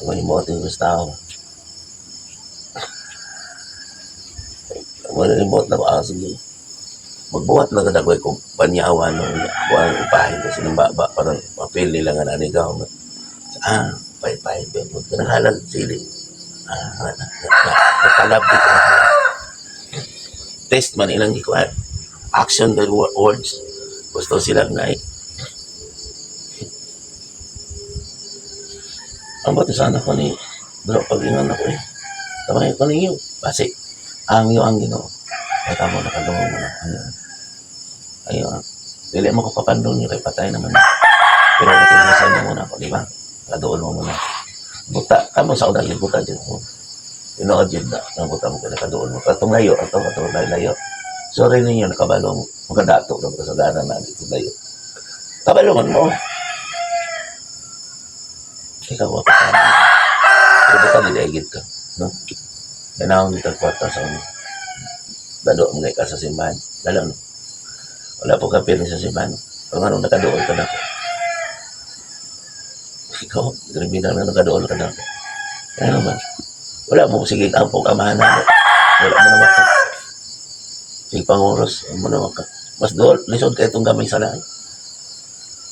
Ang himuot yung tao. Wala himuot na ko. Ah, sige. Magbuhat na kadagway ko panyawa no. Ako ang upahin kasi ng baba parang mapili lang ang anigaw. Ah, pay-pay. Kanang halag sili. Ah, na, na, na, natalab dito. Test man ilang gikuan. Action the words. Gusto sila nga eh. Ang bato sana ko ni bro pag-ingon ako eh. Tamay ko ninyo. Basi, ang iyo ang Ginoo. Ay kamo nakadungog mo na. Ayo. Ayo. Dili mo ko kapandong niyo kay patay naman. Pero natingisan niyo muna ako, di ba? Kaduol mo muna. Buta, kamo sa unang buta dyan ko. Tinuod yun na. Ang buta mo ko nakaduol mo. Katong layo, atong atong layo, layo. Sorry ninyo, nakabalo mo. Magkadato na kasagaran na dito tayo. Kabalo man mo. Ikaw ako pa. Pero baka nilaigit ka. No? Ganahon kita kwarta sa uno. Dalo mo ka sa simbahan. Dalo no. Wala po ka piling sa simbahan. Pero nga nung nakadool ka na ako. Ikaw, kriminal na nakadool ka na ako. Kaya naman, wala mo sige ampong amahan na. Wala mo naman ka. Sige panguros, mo naman ka. Mas dool, lisod ka itong gamay sa lahat.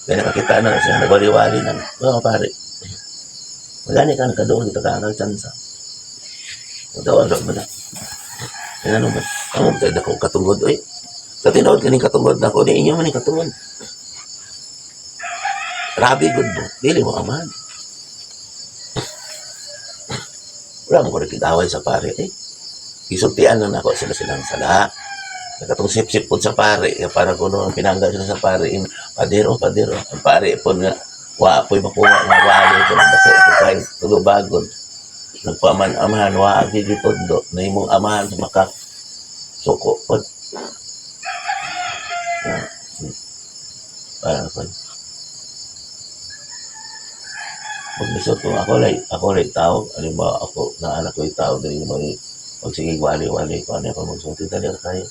Kaya nakakita na siya, nagwali-wali na. Mga pare, wala ni ka nakadool, kita ka ang tsansa. Doon, doon mo na. Kaya ano ba? Ang tayo dako katungod, oy. Sa tinuod kaning katungod na ako, di inyo man ni katungod. Rabi good mo. Dili mo amahan. Wala mo ko nakitaway sa pare, eh. Isultian lang ako sila silang sala. Nakatong sip-sip po sa pare. Kaya parang kuno ang pinangga sila sa pare. In, padero, padero. Ang pare po nga, wa po'y makuha nga wali po ng dako po kayo tulubagon. Nagpaman-amahan, wa gigitundo. Na imong amahan sa maka suko po. Ah, Parang po. Paglisod ko, ako lay tao. Halimbawa, ako, na anak ko yung tao, dali mga pag sige, wali-wali ko, ano ako magsulti talaga kayo.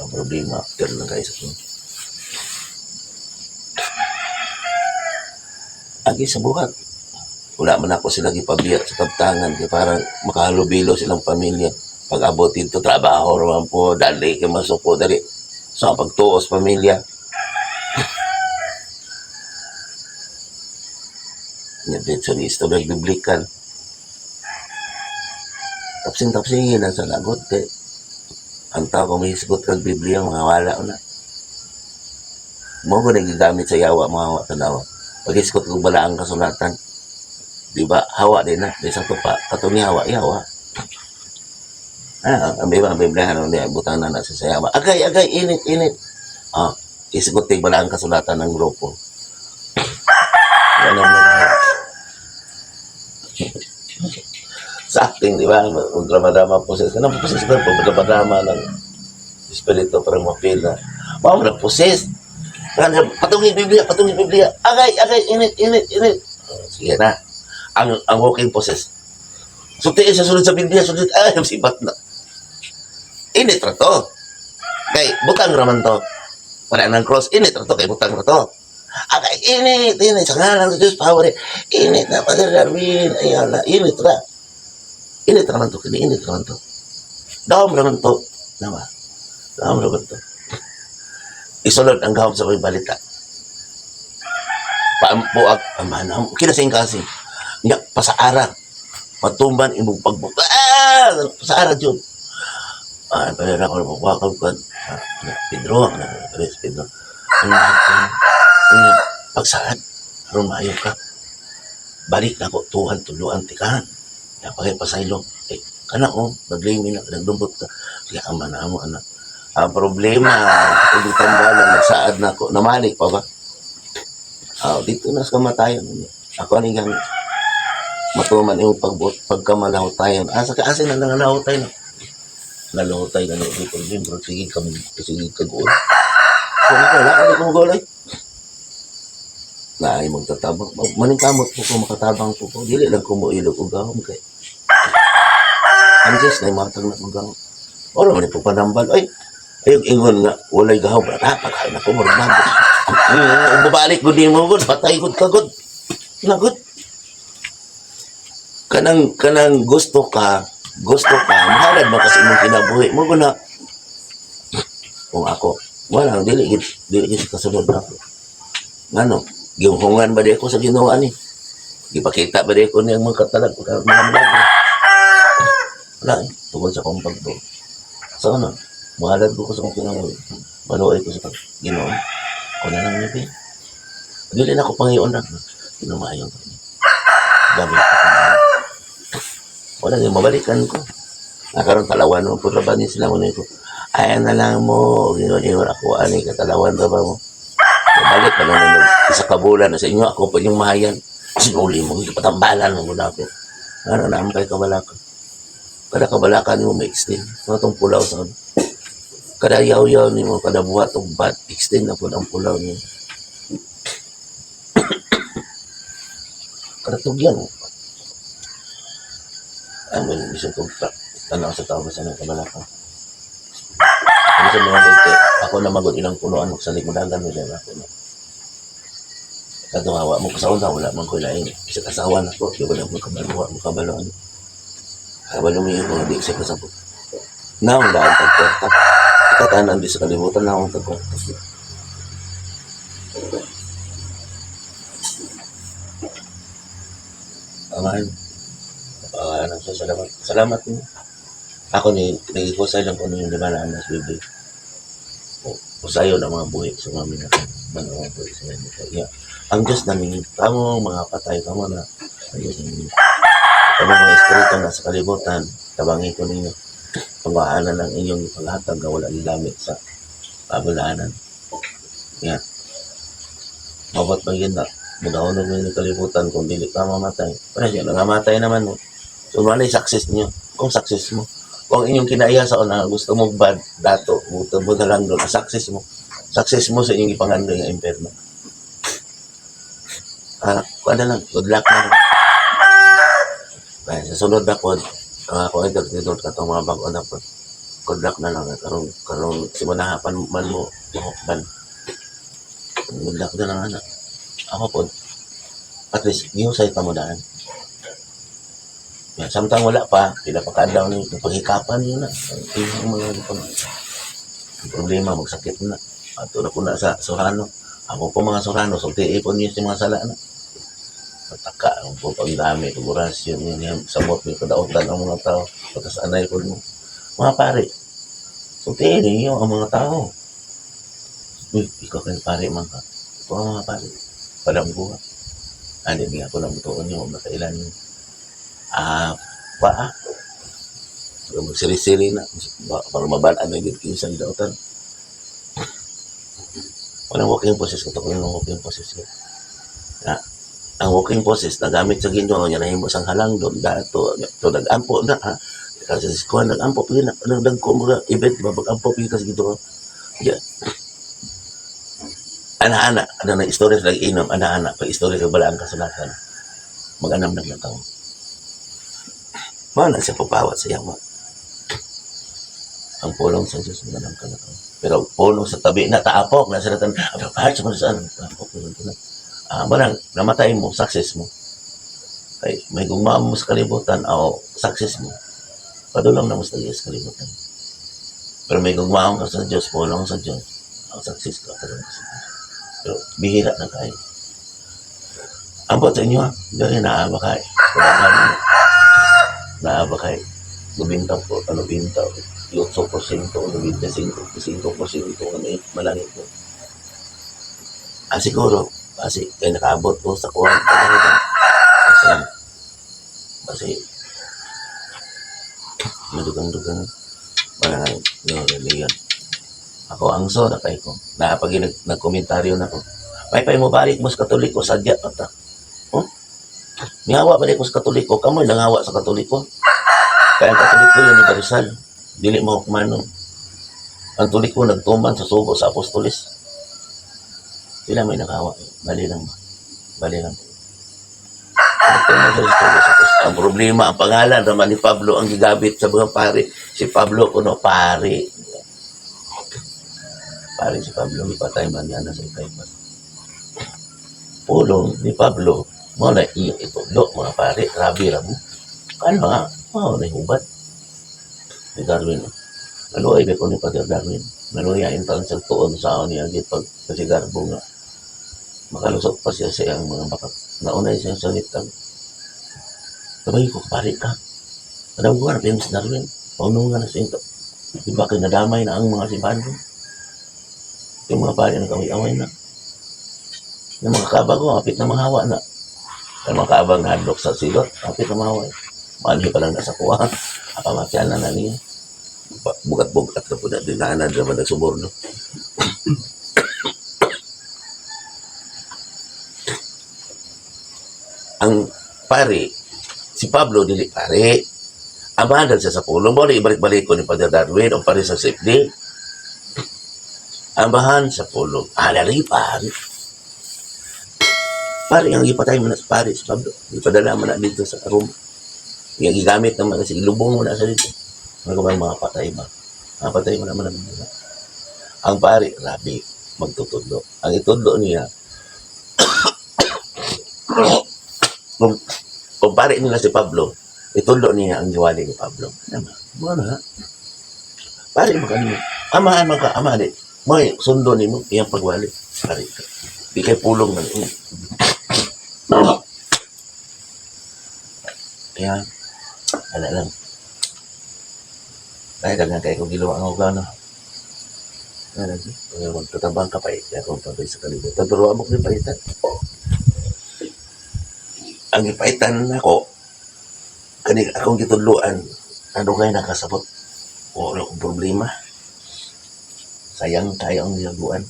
Ang problema, after lang kayo sa sunod. Agi sa buhat. Wala man ako sila gipabiya sa kaptangan kay parang makahalubilo silang pamilya. Pag abot dito, trabaho raman po, dali kay masuko, dali. So, ang pagtuos pamilya. Nya sa istorya biblikal. Tapsing-tapsingin lang sa lagot kay ang tao kung may hisgot kag Biblia, mga wala na. Mo ko nagigamit sa yawa, mga hawa tanawa. Pag hisgot kog bala ang kasulatan, di ba? Hawa din na, di sa tupa. Katong ni hawa, yawa. Ah, ang iba ang Biblia ano niya butang na na sa sayawa. Agay, agay, init, init. Ah, isgot tig bala ang kasulatan ng grupo. Wala mo sa acting, di ba? Ang drama-drama poses. Kanang poses na po, drama-drama ng espiritu parang mapila. Mao na poses. Kanang patungin Biblia, patungin Biblia. Agay, agay, init, init, init. Oh, sige na. Ang walking poses. Sultiin sa sunod sa Biblia, sunod. Ay, sibat na. Init ra to. Kay, butang raman to. Wala nang cross, init ra to. Kay, butang ra to. Agay, init, init. Sa ngalan sa Diyos, power. Init na, Father Darwin. Ayaw na, init ra. Init raman to, kini init raman to. Dahom raman to. Nawa. Dahom raman to. Isulod ang gahom sa may balita. Paampuag, amahan, kina sa kasi. Nya, pasaara. Patumban imong pagbuk. Ah! Pasaara jud. Ay, pala na ako napapakap ka. Ah, ano, Pedro, ano, Pedro, Pedro. Ano, ano, ano, pagsaad, aron maayo ka. Balik na ako, tuhan, tuluan, tikahan. Ya, pagay pasaylo. Eh, kana oh, naglimi na, nagdumbot ka. Sige, ama na mo, anak. Ang problema, kung tambalan, nagsaad na ako, namalik pa ba? Ah, dito na sa kamatayan. Ako ani gang matuman imong pagbuot pagkamalahutayan. Asa ka asa na nangalahutay na. Nalahutay na ni problema, sige kami, sige kag-uol. Kung ako, wala ka ko magulay. Na ay magtatabang. Maningkamot po ko, makatabang po ko. Dili lang ko mo ilog og gahom kay. Ang Diyos na matag na kong gahom. Ora man po panambal. Ay, ay ingon nga walay gahom. Ah, pagkain ako mo na. Babalik gud nimo gud, patay gud ka gud. Na gud. Kanang gusto ka, mahalad man kasi imong kinabuhi mo gud na. Kung ako, wala dili gid kasunod na ako. Ngano, gihungan ba di ako sa Ginoo ani? Gipakita ba di ako niyang mga katalag, mga milagro? Wala eh, tungkol sa akong pagtuo. Sa ano, mahalad ko sa akong kinabuhi. Maluoy ko sa Ginoo. Ako na lang nibi. Dili na ako pangayon na. Ginoo ko. Gamit ako na. Wala yung mabalikan ko. Nakaroon talawan mo po ba ni sila mo ko. Ay na lang mo, ginoo ako ani katalawan ra ba mo. Balik pa naman isa ka bulan na sa inyo ako pa yung mahayan. Sinuli mo, ipatambalan mo muna ako. Ano na kay kabalaka. Kada kabalakan mo may extend. Mga tong pulaw sa ano. Kada yaw-yaw nimo, kada buhat og bad, extend na pud ang pulaw nimo. Kada tugyan mo. Ang may bisag kog tanaw sa tao sa nang kabalaka. Ano sa mga gante, ako na magod ilang punuan magsalig mo dagan mo dyan ako na. Kadto hawa mo sa una, wala man ko lain. Bisag asawa na ko, di wala mo kabalo, wa mo kabalo ano. Kabalo mo yung mga di siya kasabot. Naong daan tag kwarta. Ikatanan di sa kalibutan, naong tag kwarta. Amahan, napakaano siya, salamat. Salamat mo. Ako ni, nagigusay lang ko ninyo, di ba na anas, baby. O usayo na mga buhi sa mga minatay. Mga buhi sa mga minatay. Yeah. Ang Diyos namin, kamo mga patay, kamo na, ang Diyos namin. Kamo mga espiritu na sa kalibutan, tabangi ko ninyo. Pagwaanan ng inyong paghatag nga wala lamit sa kabulaanan. Yeah. Mabot pa yun na. Mudahon mo yung kalibutan kung dili ka mamatay. Wala siya, nangamatay naman mo. So, wala yung success niyo. Kung success mo. Kung inyong kinaiya sa una, gusto mo bad, dato, buto mo na lang doon, success mo. Success mo sa inyong ipangandoy nga impyerno. Ah, kuha na lang, good luck na lang. Ay, sa sunod na po, ang ako ay dito katong mga bago na po. Good luck na lang. Karong, karong, simunahapan man mo, mahukban. Good luck na lang, anak. Ako po, at least, gihusay pa mo daan. Yeah, samtang wala pa, pila pa kaadlaw ni paghikapan yun na. Ang mga pag problema, magsakit na. Ato na ko na sa Sorano. Ako po mga Sorano, sulti ipon niyo sa mga sala na. Pataka, ang po ang dami, orasyon, yun, yan, samot ni kadautan ang mga tao, patas anay po mo. Mga pare, sultiin ninyo ang mga tao. Uy, ikaw kay pare man ka. Ito ang mga pare. Padang buha. Ano, hindi ako lang tuon niyo, makailan niyo. Ah, pa ah. Magsiri-siri na. Para mabalaan na yun kayo sa dautan. Walang walking process ko. Walang walking process ko. Na, ang walking process na gamit sa Ginoo niya nahimo sang halang doon dato to nagampo na ha kasi sa kuan nagampo pag na nagdagko mga event ba magampo pag ka sa Ginoo. Yeah. Ana-ana ana na istorya sa nag-inom, ana-ana pag istorya sa balaan kasulatan mag-anam na tao mao na siya pagpawat sa yawa ang pulong sa Diyos maganam ka na tao. Pero pulong sa tabi na taapok na sila tan sa saan taapok na ah manang namatay mo, success mo. Kay may gugma mo sa kalibutan o success mo, padulong na mo sa sa kalibutan. Pero may gugmaon ka sa Diyos, pulong sa Diyos, ang success ka, padulong ka sa Diyos. Pero bihira na kayo. Ambot sa inyo ha, dali naa ba kay? Naa ba kay? 90 po, ano, 98%, 95% kami malangit po. Ah, siguro, kasi kay nakaabot ko sa kuwan. Kasi, kasi, madugang-dugang, wala nga, no, religion. Ako ang so na kay ko. Napag nagkomentaryo na ko. May pay mo balik mo sa Katoliko, sadya pa ta. Oh? Mihawa balik mo sa Katoliko, kamoy nangawa sa Katoliko. Kaya ang Katoliko universal. Dili mo hukmano. Ang Katoliko nagtuman sa sugo sa apostolis. Sila may nakawa. Bali lang ba? Bali lang. Nagtuman sa sugo sa apostolis. Ang problema, ang pangalan naman ni Pablo ang gigabit sa mga pare. Si Pablo kuno pare. Pare si Pablo, ipatay man niya na sa Caiphas. Pulong ni Pablo, mo na iyong itudlo, mga pare, grabe ra mo. Ano nga? Mao na hubad. Ni Darwin. Naluoy ba ko ni Pater Darwin? Naluya in taon sa tuon sa niya gid pag kasi garbo nga. Makalusot pa siya sa iyang mga bakat. Naunay siya sa litang. Sabay ko, pare ka. Alam ko nga, famous Darwin. Pauno nga na sa into. Di ba kayo nadamay na ang mga simbahan ko? Yung mga pare nag-away-away na. Yung mga kabag ko, kapit na mga hawa na. Yung mga kabag na hadlok sa silot, kapit na mga hawa. Mali pa lang nasa kuha. Apamatyan na na niya. Bugat-bugat na po na. Dinaanan naman nagsuborno. Ang pare, si Pablo dili pare. Amadan siya sa pulong. Mo ibalik-balik ko ni Father Darwin o pare sa safety. Amahan sa pulong. Alaripan. Pare, ang ipatay mo na sa pare sa Pablo. Ipadala mo na dito sa Roma. Yung gigamit naman kasi ilubong mo na sa dito. Ano ba mga patay ba? Mga patay mo naman naman. Ang pare, rabi, magtutudlo. Ang itudlo niya, kung pare nila si Pablo, itudlo niya ang giwali ni Pablo. Ano ba? Ano ha? Pare mo kanino. Amahan man ka, amahan eh. May sundo nimo iyang pagwali. Pare ka. Di kay pulong man. Kaya, ala lang. Ay, daghan kay kong giluwa ang ugaw, no? Ano, kaya magtatabang ka pa eh. Kaya akong pabay sa kalibutan. Pero amok ni paitan. Ang ipaitan nako, kani akong gitudloan, ano kay nakasabot? Wala akong problema. Sayang kayo ang gihaguan.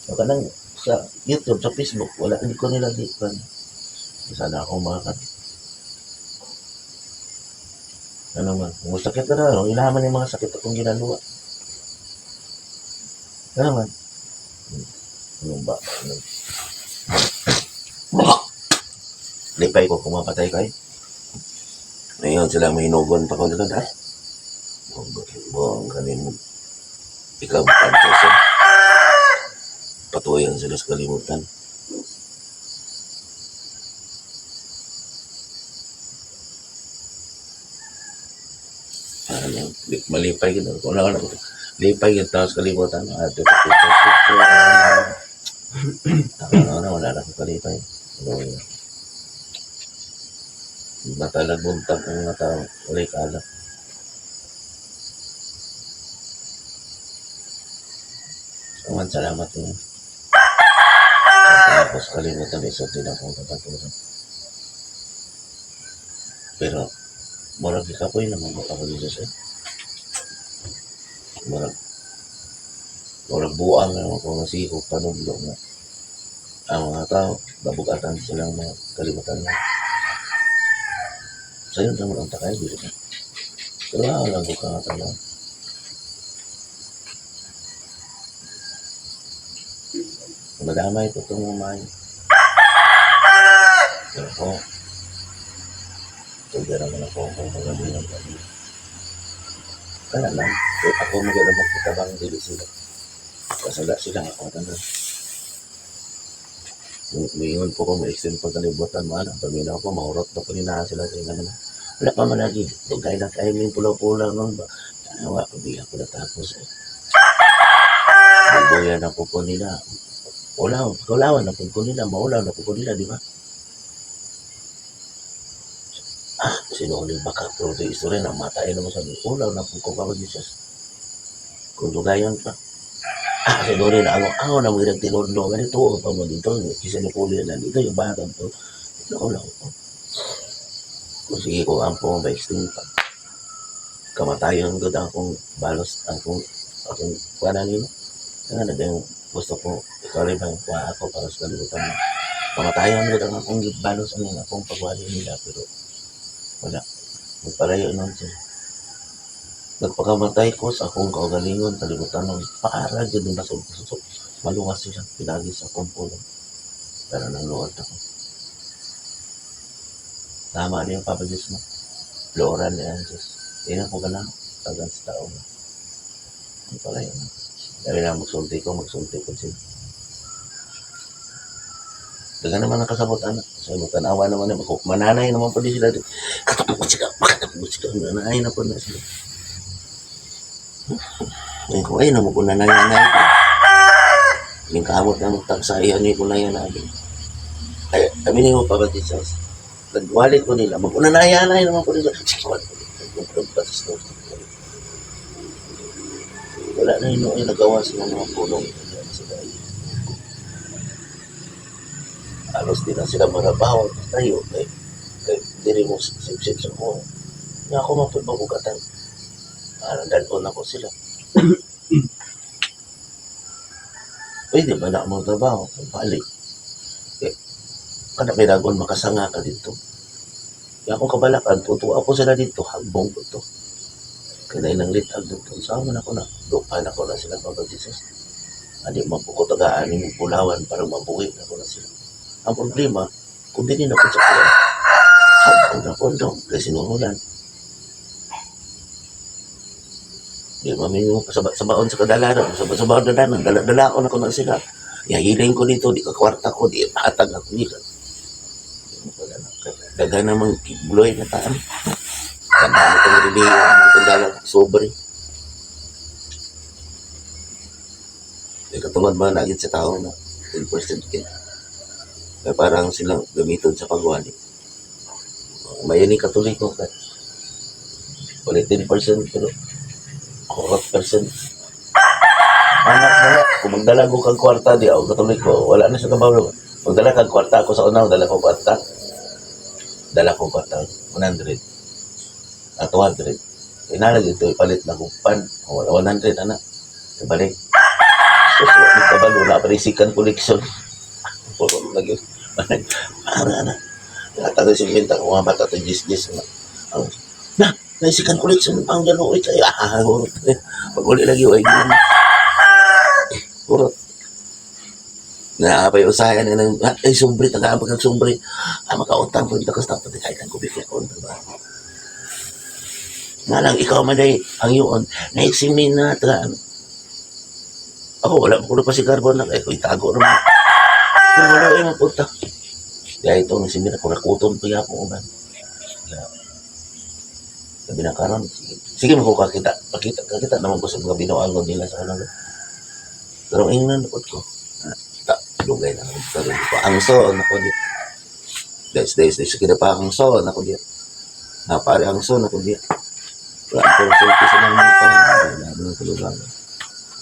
So, kanang sa YouTube, sa Facebook, wala, hindi ko nila di. Sana ako makakat. Ano man, kung sakit na na, ilaman yung mga sakit akong ginagawa. Ano man? Ano ba? Ano? Lipay ko kung mapatay kayo. Ngayon sila may hinugon pa ko nila. Ay, buong kanin mo. Ikaw, kanto siya. Patuyan sila sa kalimutan. Ano, malipay kita. Kung wala ko, lipay kita sa kalimutan. Ate, ano, wala na akong kalipay. Ano, yun. Matalag buntag ang mga tao. Wala'y kaalam. Awan, salamat niyo. Tapos kalimutan, isa din akong kapaturan. Pero, murag ikapoy naman ko ako dito siya. Murag buang na naman ko nga sige ko panuglo nga. Ang mga tao, babugatan silang mga kalimutan na. Sayon naman ang takay, dili ka. Pero lang ko kakatala. Madamay ko itong umay. Pero ako, tugera naman ako kung magaling kami. Kaya lang, eh, ako magaling magkatabang dili sila. Kasala sila ako tanan. Mingon po ko, ma-extend pa kalibutan mo, ano, paminaw ko, mahurot na po nina sila sa ingan na. Wala pa man lagi, dugay lang kayo yung pulaw-pulaw nun ba? Tanawa, pabiya ko na tapos eh. Bubuya na po po nila. Ulaw, kulawan na po po nila, maulaw na po po nila, di ba? Ah, sino ulit baka pero ito istorya na matay naman sabi, ulaw na po ko kapag Jesus. Kung dugayon pa. Ah, sino rin ako, ako na mga tinudlo, ganito, o pa mo dito, kisa ni Puli na dito, yung bata to. Ulaw po. Kung sige ko, ang po, ba-extend pa. Kamatayon ko akong balos, akong kuwanan nila. Nga na yung gusto ko, ikaw rin ba yung kuha ako para sa kalibutan mo. Kamatayon ko ang akong balos, ano yung akong pagwali nila, pero wala. Magpalayo nun sila. Nagpakamatay ko sa akong kaugalingon, kalibutan nun, para dyan yung basog, basog. Maluwas sila, pinagi sa akong pulong. Pero nang luot ako. Tama niyo, Papa Diyos mo. Looran niya ang Diyos. Hindi na ko ganang tagan sa tao. Ang pala yun. Dahil na magsulti ko sila. Daga naman ang kasabot, anak. So, magtanawa naman yun. Mananay naman po din sila. Katapos sila, makatapos sila. Mananay na po na sila. Ngayon ko, ay, naman ko nanay-nanay. Yung kamot na magtagsayan niyo ko na yan. Ay, sabi niyo, Papa Jesus. Nagwali ko nila. Mag-unanay-anay naman po nila. Wala na yun yung nagawa sila mga pulong. Sila ay alos din na sila marabaw tayo kay kay diri mo sip-sip sa ko. Nga ako mapagmabugatan. Parang dalon ako sila. Pwede ba na mo trabaho? Balik. Eh, kada may dagon makasanga ka dito. Kaya akong kabalakan, tutuwa ako sila dito, hagbong ko to. Kaya nang litag dito, saan man ako na, dupan ako na sila, Papa Jesus. Adi man po ko tagaan imong pulawan para mabuhi na ko na sila. Ang problema, kung dili na ko sa kuwan, hagko na ko daw, kasi sinuhulan. Di ba may sabaon sa kadalanan, sabaon dalanan, dala-dala ko na ko na sila. Yahiling ko dito, di ka kwarta ko, di hatag ako nila. Daghan namang buloy na taan. Tandaan itong reliyo, itong dalang sobre. Di katungod ba nagit sa tao na 10% kit. Kaya parang silang gamiton sa pagwali. May ni Katoliko kay wala 10% pero 4%. Anak na kung magdala ko kag kwarta di ako Katoliko, wala na sa kabaw. Magdala kag kwarta ako sa una, dala ko kwarta. Dala ko kwarta 100. At 200. Inalag ito, ipalit na kong pan. 100 ana. Ibalik. So, wala ni kabalo na parisikan collection. Puro lagi. Ana ana. Tago si Binta ko mga bata to jis jis na. Na, naisikan collection ang dalo ito. Ah, urot. Pag uli lagi way. Urot. Na pay usahay na nang ay sombre tagaan pag sombre. Ah, makautang pag takas tapos kahit ang kubik ko ba. Nga lang ikaw man day ang yun naeksimin na tagaan. Ako wala ko pa si carbon na kay ko itago naman. Pero wala ay mapunta. Kaya ito nang simira ko nakutom pa yapon uban. Sabi na karon, sige, sige mo ko kakita. Pakita, kakita naman ko sa mga binuangon nila sa kanila. Pero ingnan ko ko. Ta, lugay na ako. Sabi ko, ang so, nako di. Days, days, days, sige na pa ang so, nako di. Napare ang so, nako di. Wala ko sulti sa mga mga wala na tulugan.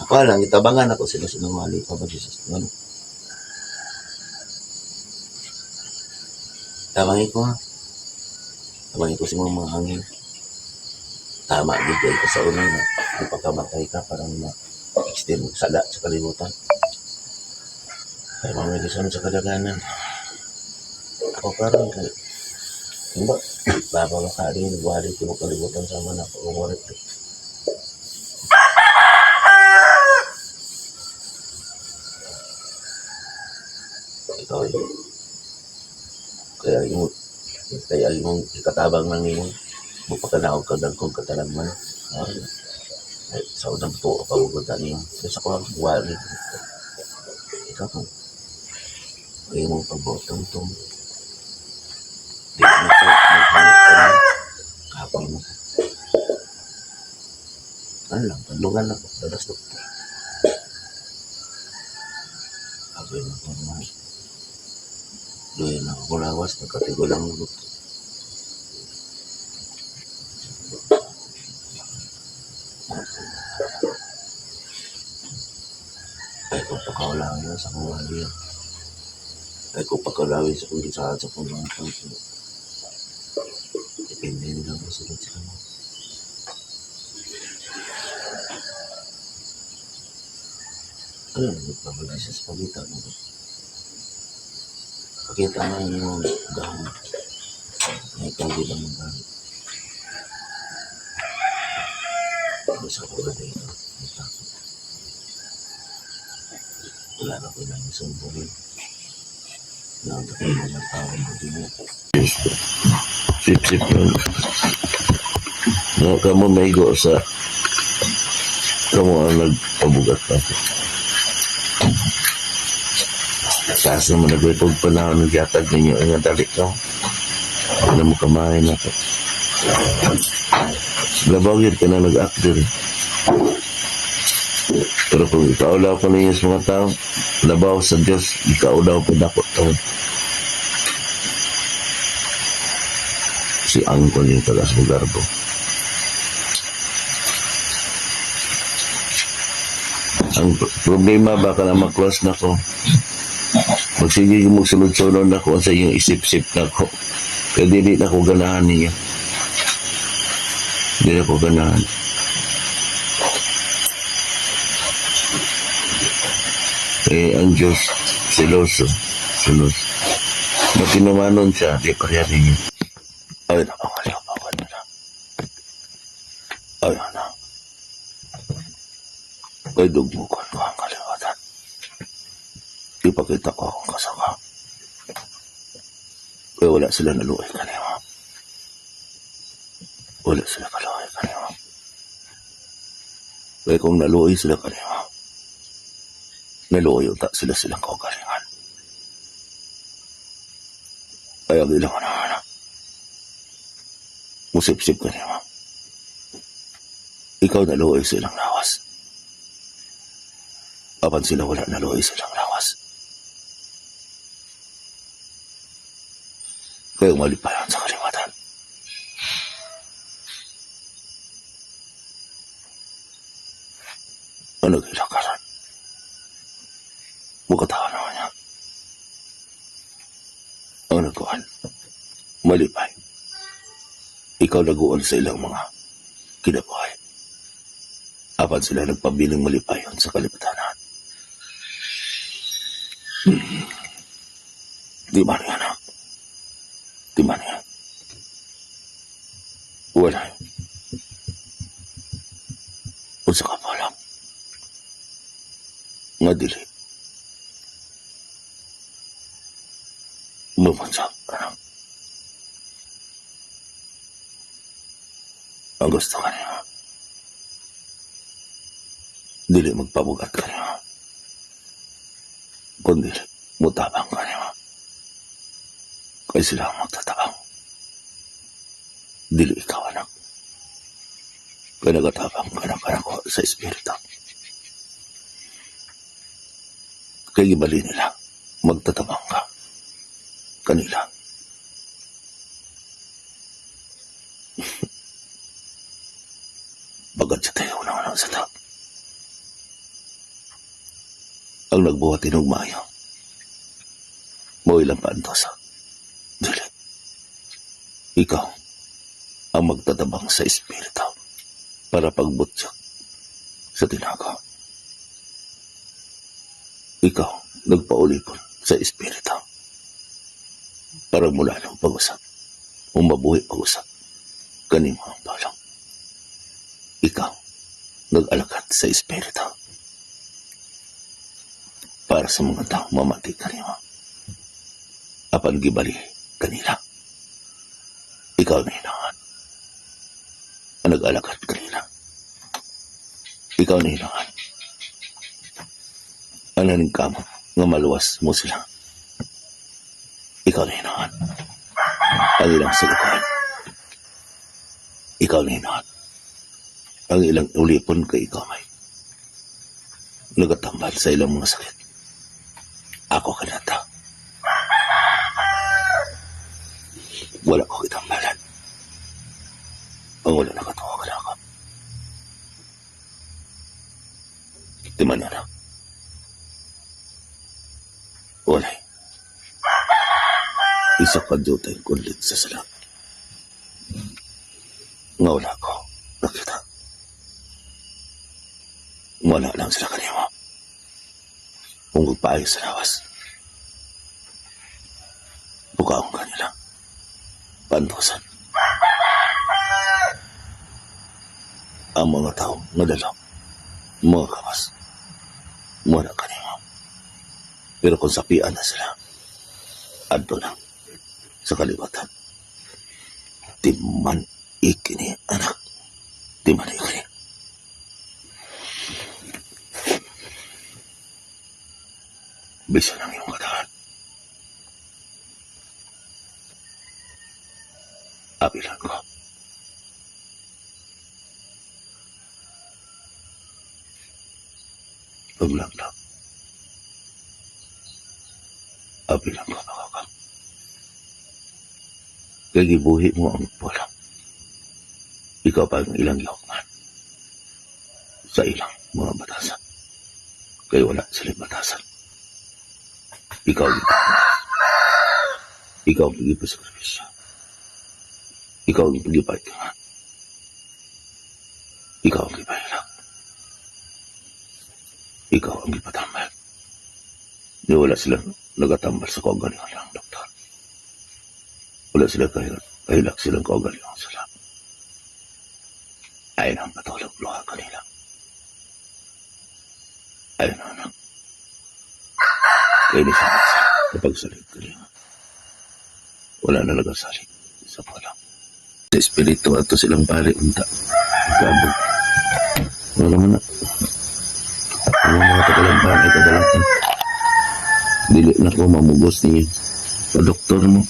Ako lang, itabangan ako sila sa mga pa ba Jesus. Ano? Tabangin ko ha. Tabangin ko sa mga hangin. Tama, di ko sa una na di pagkamatay ka, parang ma-extend sala sa kalibutan. Kaya mga may sa kadaganan. Ako karon kay diba, baba ka rin, wali ko kalibutan sa mga umurit. Ikaw eh. Kaya yung ikatabang ng imo, magpakanaog ka dagkong katalagman. Ay, sa unang tuo pa mo gud niyo. Sa ko ang wali. Ikaw kung ay mo pagbuot-tong di mo ko maghanap ka na kapag mo. Ano lang, padlungan ako, dalas doktor. Agoy na ko naman. Doon na ako lawas, nagkatigo lang ng doktor. Ay ko pagkaulawin sa kong wali. Ay ko pagkaulawin sa kong gisahan sa kong mga tao. Depende nila ko sunod sa kamo. Ano, nagpapalay siya sa pagkita mo. Pakita mo yung gahon. Ay, ikaw din ang magalit. Basta ko ba dito? May takot. Wala na ko lang isang buhay. Nakita ko ng tao ko din mo. Sip-sip yun. No, kamo maigo sa kamo ang nagpabugat na ako. Taas naman nagwipog panahon ng yatag ninyo ang dali ko. Ano mo kamain ako. Labaw yun ka na nag-act diri. Pero kung ikaulaw ko ninyo sa mga tao, labaw sa Diyos, ikaulaw po dako to. Si Angkol yung tagas mo garbo. Ang problema ba ka na maklos na ko? Magsige mo sulod-sulod na ko sa iyong isip-sip na ko. Kaya dili na ko ganahan niya. Dili ko ganahan. Eh, ang Diyos, siloso. Siloso. Makinumanon siya, di pareha ninyo. Ay, naku, wala, wala na. Ay, ano. Ay, dugmo ko, ang kaliwatan. Ipakita ko akong kasaka. Kaya wala sila naluoy kanimo. Wala sila kaluoy kanimo. Kaya kung naluoy sila kanimo, naluoy unta sila silang kaugalingan. Kaya ang ilang anak, musip-sip kanimo. Ikaw naluoy sa ilang lawas. Apan sila wala naluoy sa ilang lawas. Kaya malipayan sa kaliwatan. Ano kilakaran? Mukatawa naman niya. Ang nagkuhan. Malipay. Ikaw naguon sa ilang mga kinabuhay. Apan sila nagpabiling malipayon sa kaliputanan. Di ba niya, anak? Di ba niya? Wala. Unsa ka pa lang? Nga dili. Mabansa, anak. Ang gusto ka niya. Dili magpabugat ka niya. Kundi mutabang ka niya. Kay sila ang magtatabang. Dili ikaw, anak. Kaya nagatabang ka na kanako sa espiritu. Kaya gibali nila, magtatabang ka kanila. Bagad sa tayo na wala sa tao. Ang nagbuhat inog maayo. Mo ilang paantosa. Dili. Ikaw ang magtatabang sa espiritu para pagbutyak sa tinaga. Ikaw nagpaulipon sa espiritu para mula ng pag-usap o mabuhi pag-usap kanimo ang balang. Ikaw nag-alagat sa espiritu para sa mga tao mamati kanimo. Apan gibali kanila. Ikaw na hinangan. Ang nag-alagad kanila. Ikaw na hinangan. Ang naningkamot nga maluwas mo sila. Ikaw na hinangan. Ang ilang sagukan. Ikaw na hinangan. Ang ilang ulipon kay ikaw may nagatambal sa ilang mga sakit. Ako kanata. Wala ko kitambalan. Ang wala nakatawa ka na ako. Di man anak. Wala. Isa ka jutay kulit sa sala. Nga wala ko nakita. Wala lang sila kanimo. Kung magpaayos sa lawas. Bukaong kanila. Pantusan. Ang mga tao nga dalaw, mga kawas, muna kanimo. Pero kung sapian na sila, adto na sa kaliwatan. Di man ikini, anak. Di man ikini. Bisa lang iyong katawan. Apilan ko. Paglaglag. Apilan ko, makakam. Kaya gibuhi mo ang wala. Ikaw pa ang ilang gihukman sa ilang mga batasan. Kaya wala sila batasan. Ikaw ang Ikaw ang pagipasakripisyo. Ikaw ang pagipaitingan. Ikaw ang gipahilak. Ikaw ang gipatambal. Di wala sila nagatambal sa kaugalingon lang, doktor. Wala sila kahilak silang kaugalingon sila. Ayun ang patulog luha kanila. Ayun ang anak. Kaya ni sa kapagsalig ko niya. Wala na nagasalig sa pala. Sa espiritu ato silang pare unta. Pagkaabot. Wala man na. Ang mga tagalampan ay kadalapan. Dili na ko mamugos ninyo. Pa-doktor mo.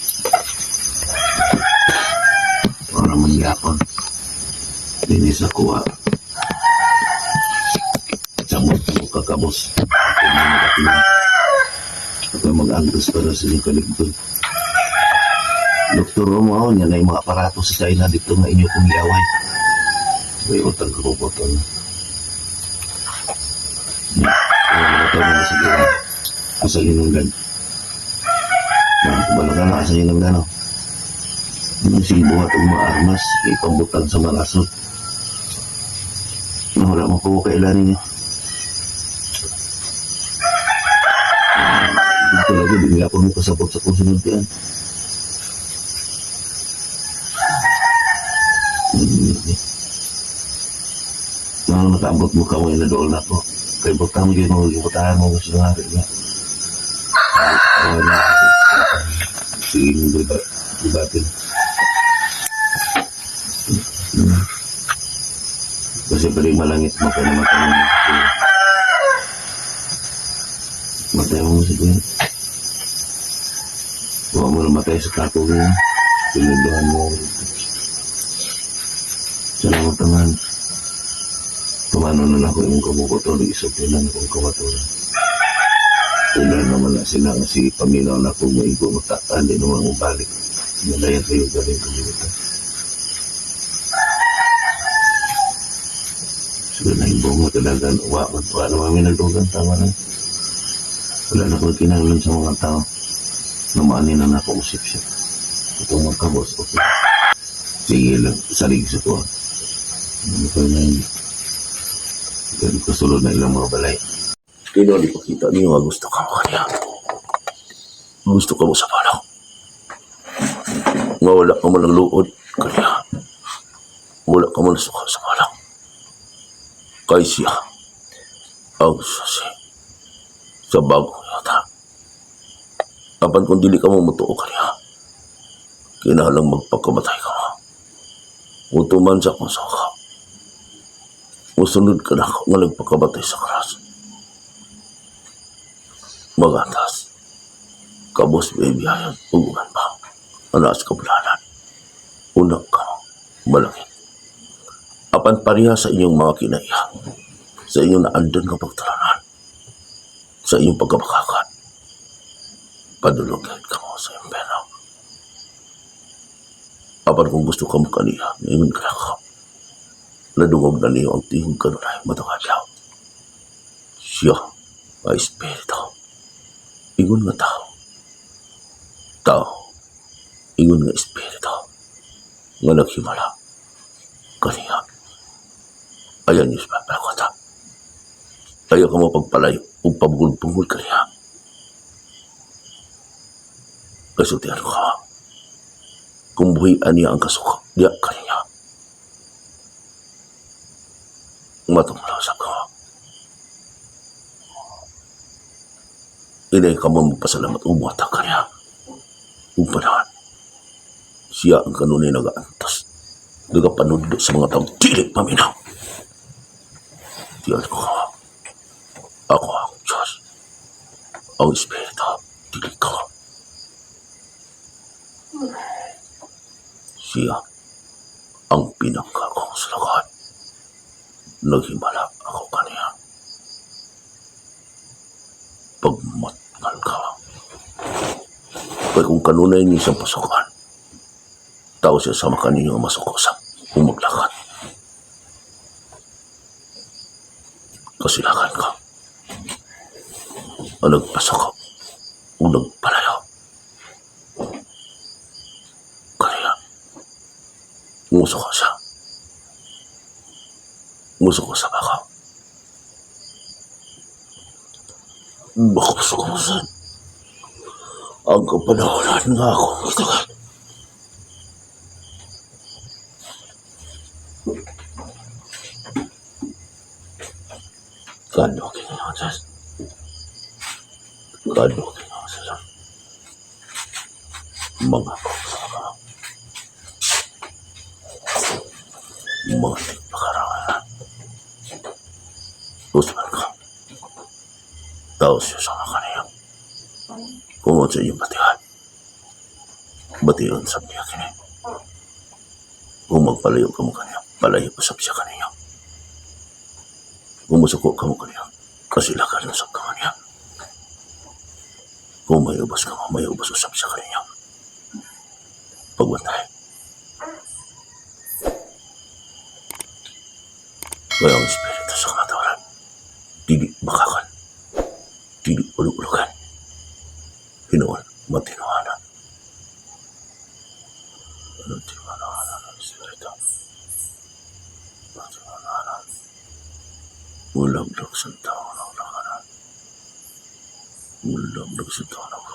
Para man yapon. Dili sa kuha. Samot mo kakabos. Ako na magatingin. Ako mag-angos para sa inyong kaligtod. Doktor Romao, niya na yung mga aparato sa China dito nga inyo kong iaway. May utang ka ko po ito. Kaya mga tao na sa gina. Sa hinunggan. Balaga na sa hinunggan. No? Anong sige buhat ang mga armas, ipambutang sa malasot. Na wala mo po kailan ninyo. Dito lagi, di nga po mo kasabot sa kung sinuntian. Nang nakaabot mo ka mo inadool na ko. Kay butang yun mo, butahan mo gusto nga rin niya. Ay, na. Sige mo dibatin. Kasi pwede malangit mo kaya namatay mo. Matay mo siguro. Huwag mo namatay sa tako mo. Pinunduhan mo. Salamat naman. Tumano na lang ako imong kabukoton, isog na lang akong kawatoran. Tulan naman na sila nga si paminaw na kung maigo mo tataan, di naman mo balik. Malaya kayo galing kalimutan. Siguro na yung bunga talaga, wa, wa naman may nagdugan, tama na. Wala na ko kinahanglan sa mga tao. Namaanin na na ako usip siya. Itong magkabos, okay. Sige lang, salig sa ko. Ano ko na yun? Ganun kasulod na ilang mga balay. Pero di pakita niyo nga gusto ka mo kanya. Gusto ka mo sa balak. Nga wala ka mo ng luod kanya. Wala ka mo ng suka sa balak. Kay siya ang susi sa bagong yata. Apan kung dili ka mo mutuo kanya, kinahanglang magpakamatay ka mo. Utuman sa akong suka. Musunod ka na nga nagpakabatay sa krus. Magatas. Kabos baby ayan. Uguman pa. Anas kabulanan. Unang ka. Malangit. Apan pareha sa inyong mga kinaiya. Sa inyong naandun nga pagtalanan. Sa inyong pagkabakakan. Padulugin ka mo sa impyerno. Apan kung gusto ka mo kaniya, ngayon ka na ka. Nadungog na niyo ang tihog kanunay matang adlaw. Siya ay espiritu. Ingon nga tao. Tao. Ingon nga espiritu. Nga naghimala. Kaniya. Ayan yung papalakota. Ayaw ka mo pagpalayo o pabugol-bugol kaniya. Kasultihan ko ka. Kung buhian niya ang kasuka, diya kaniya. Matunglaw sa ka. Inay ka mo magpasalamat o buwata ka niya. Ug panahon. Siya ang kanunay nagaantos. Nagapanudlo sa mga taong dili paminaw. Diyan ko ka. Ako ang Diyos. Ang Espiritu. Dili ka. Siya ang pinangkakong sulakan. Naghimala ako kaniya. Pagmatngan ka. Kaya kung kanunay niya siyang pasukan, tao siya sama kaninyo ang masukosa kung maglakad. Kasilakan ka. Ang nagpasok o nagpalayo. Kaya, nguso ka siya. Nguso ko sa baka. Baka sukusan. Ang kapanahonan nga ako itagal. Kano kinalangas? Kano. Mga sa mga tigpakarangalan. Usman ka. Tao siya sa mga kaniya. Kung sa iyong batihan. Bation sab niya kini. Kung magpalayo ka mo kaniya, palayo usab siya kaniya. Kung musuko ka mo kaniya, kasilakan usab ka kaniya. Kung may ubos ka mo, may ubos usab siya kaniya. Pagbantay. Kaya ang espiritu sa kamatawaran, dili bakakan, dili ulog-ulogan. Hinuon, matinuhanan. Anong tinuhanan ng espiritu? Matinuhanan. Ulaglag sa tao ng lakaran. Ulaglag sa tao.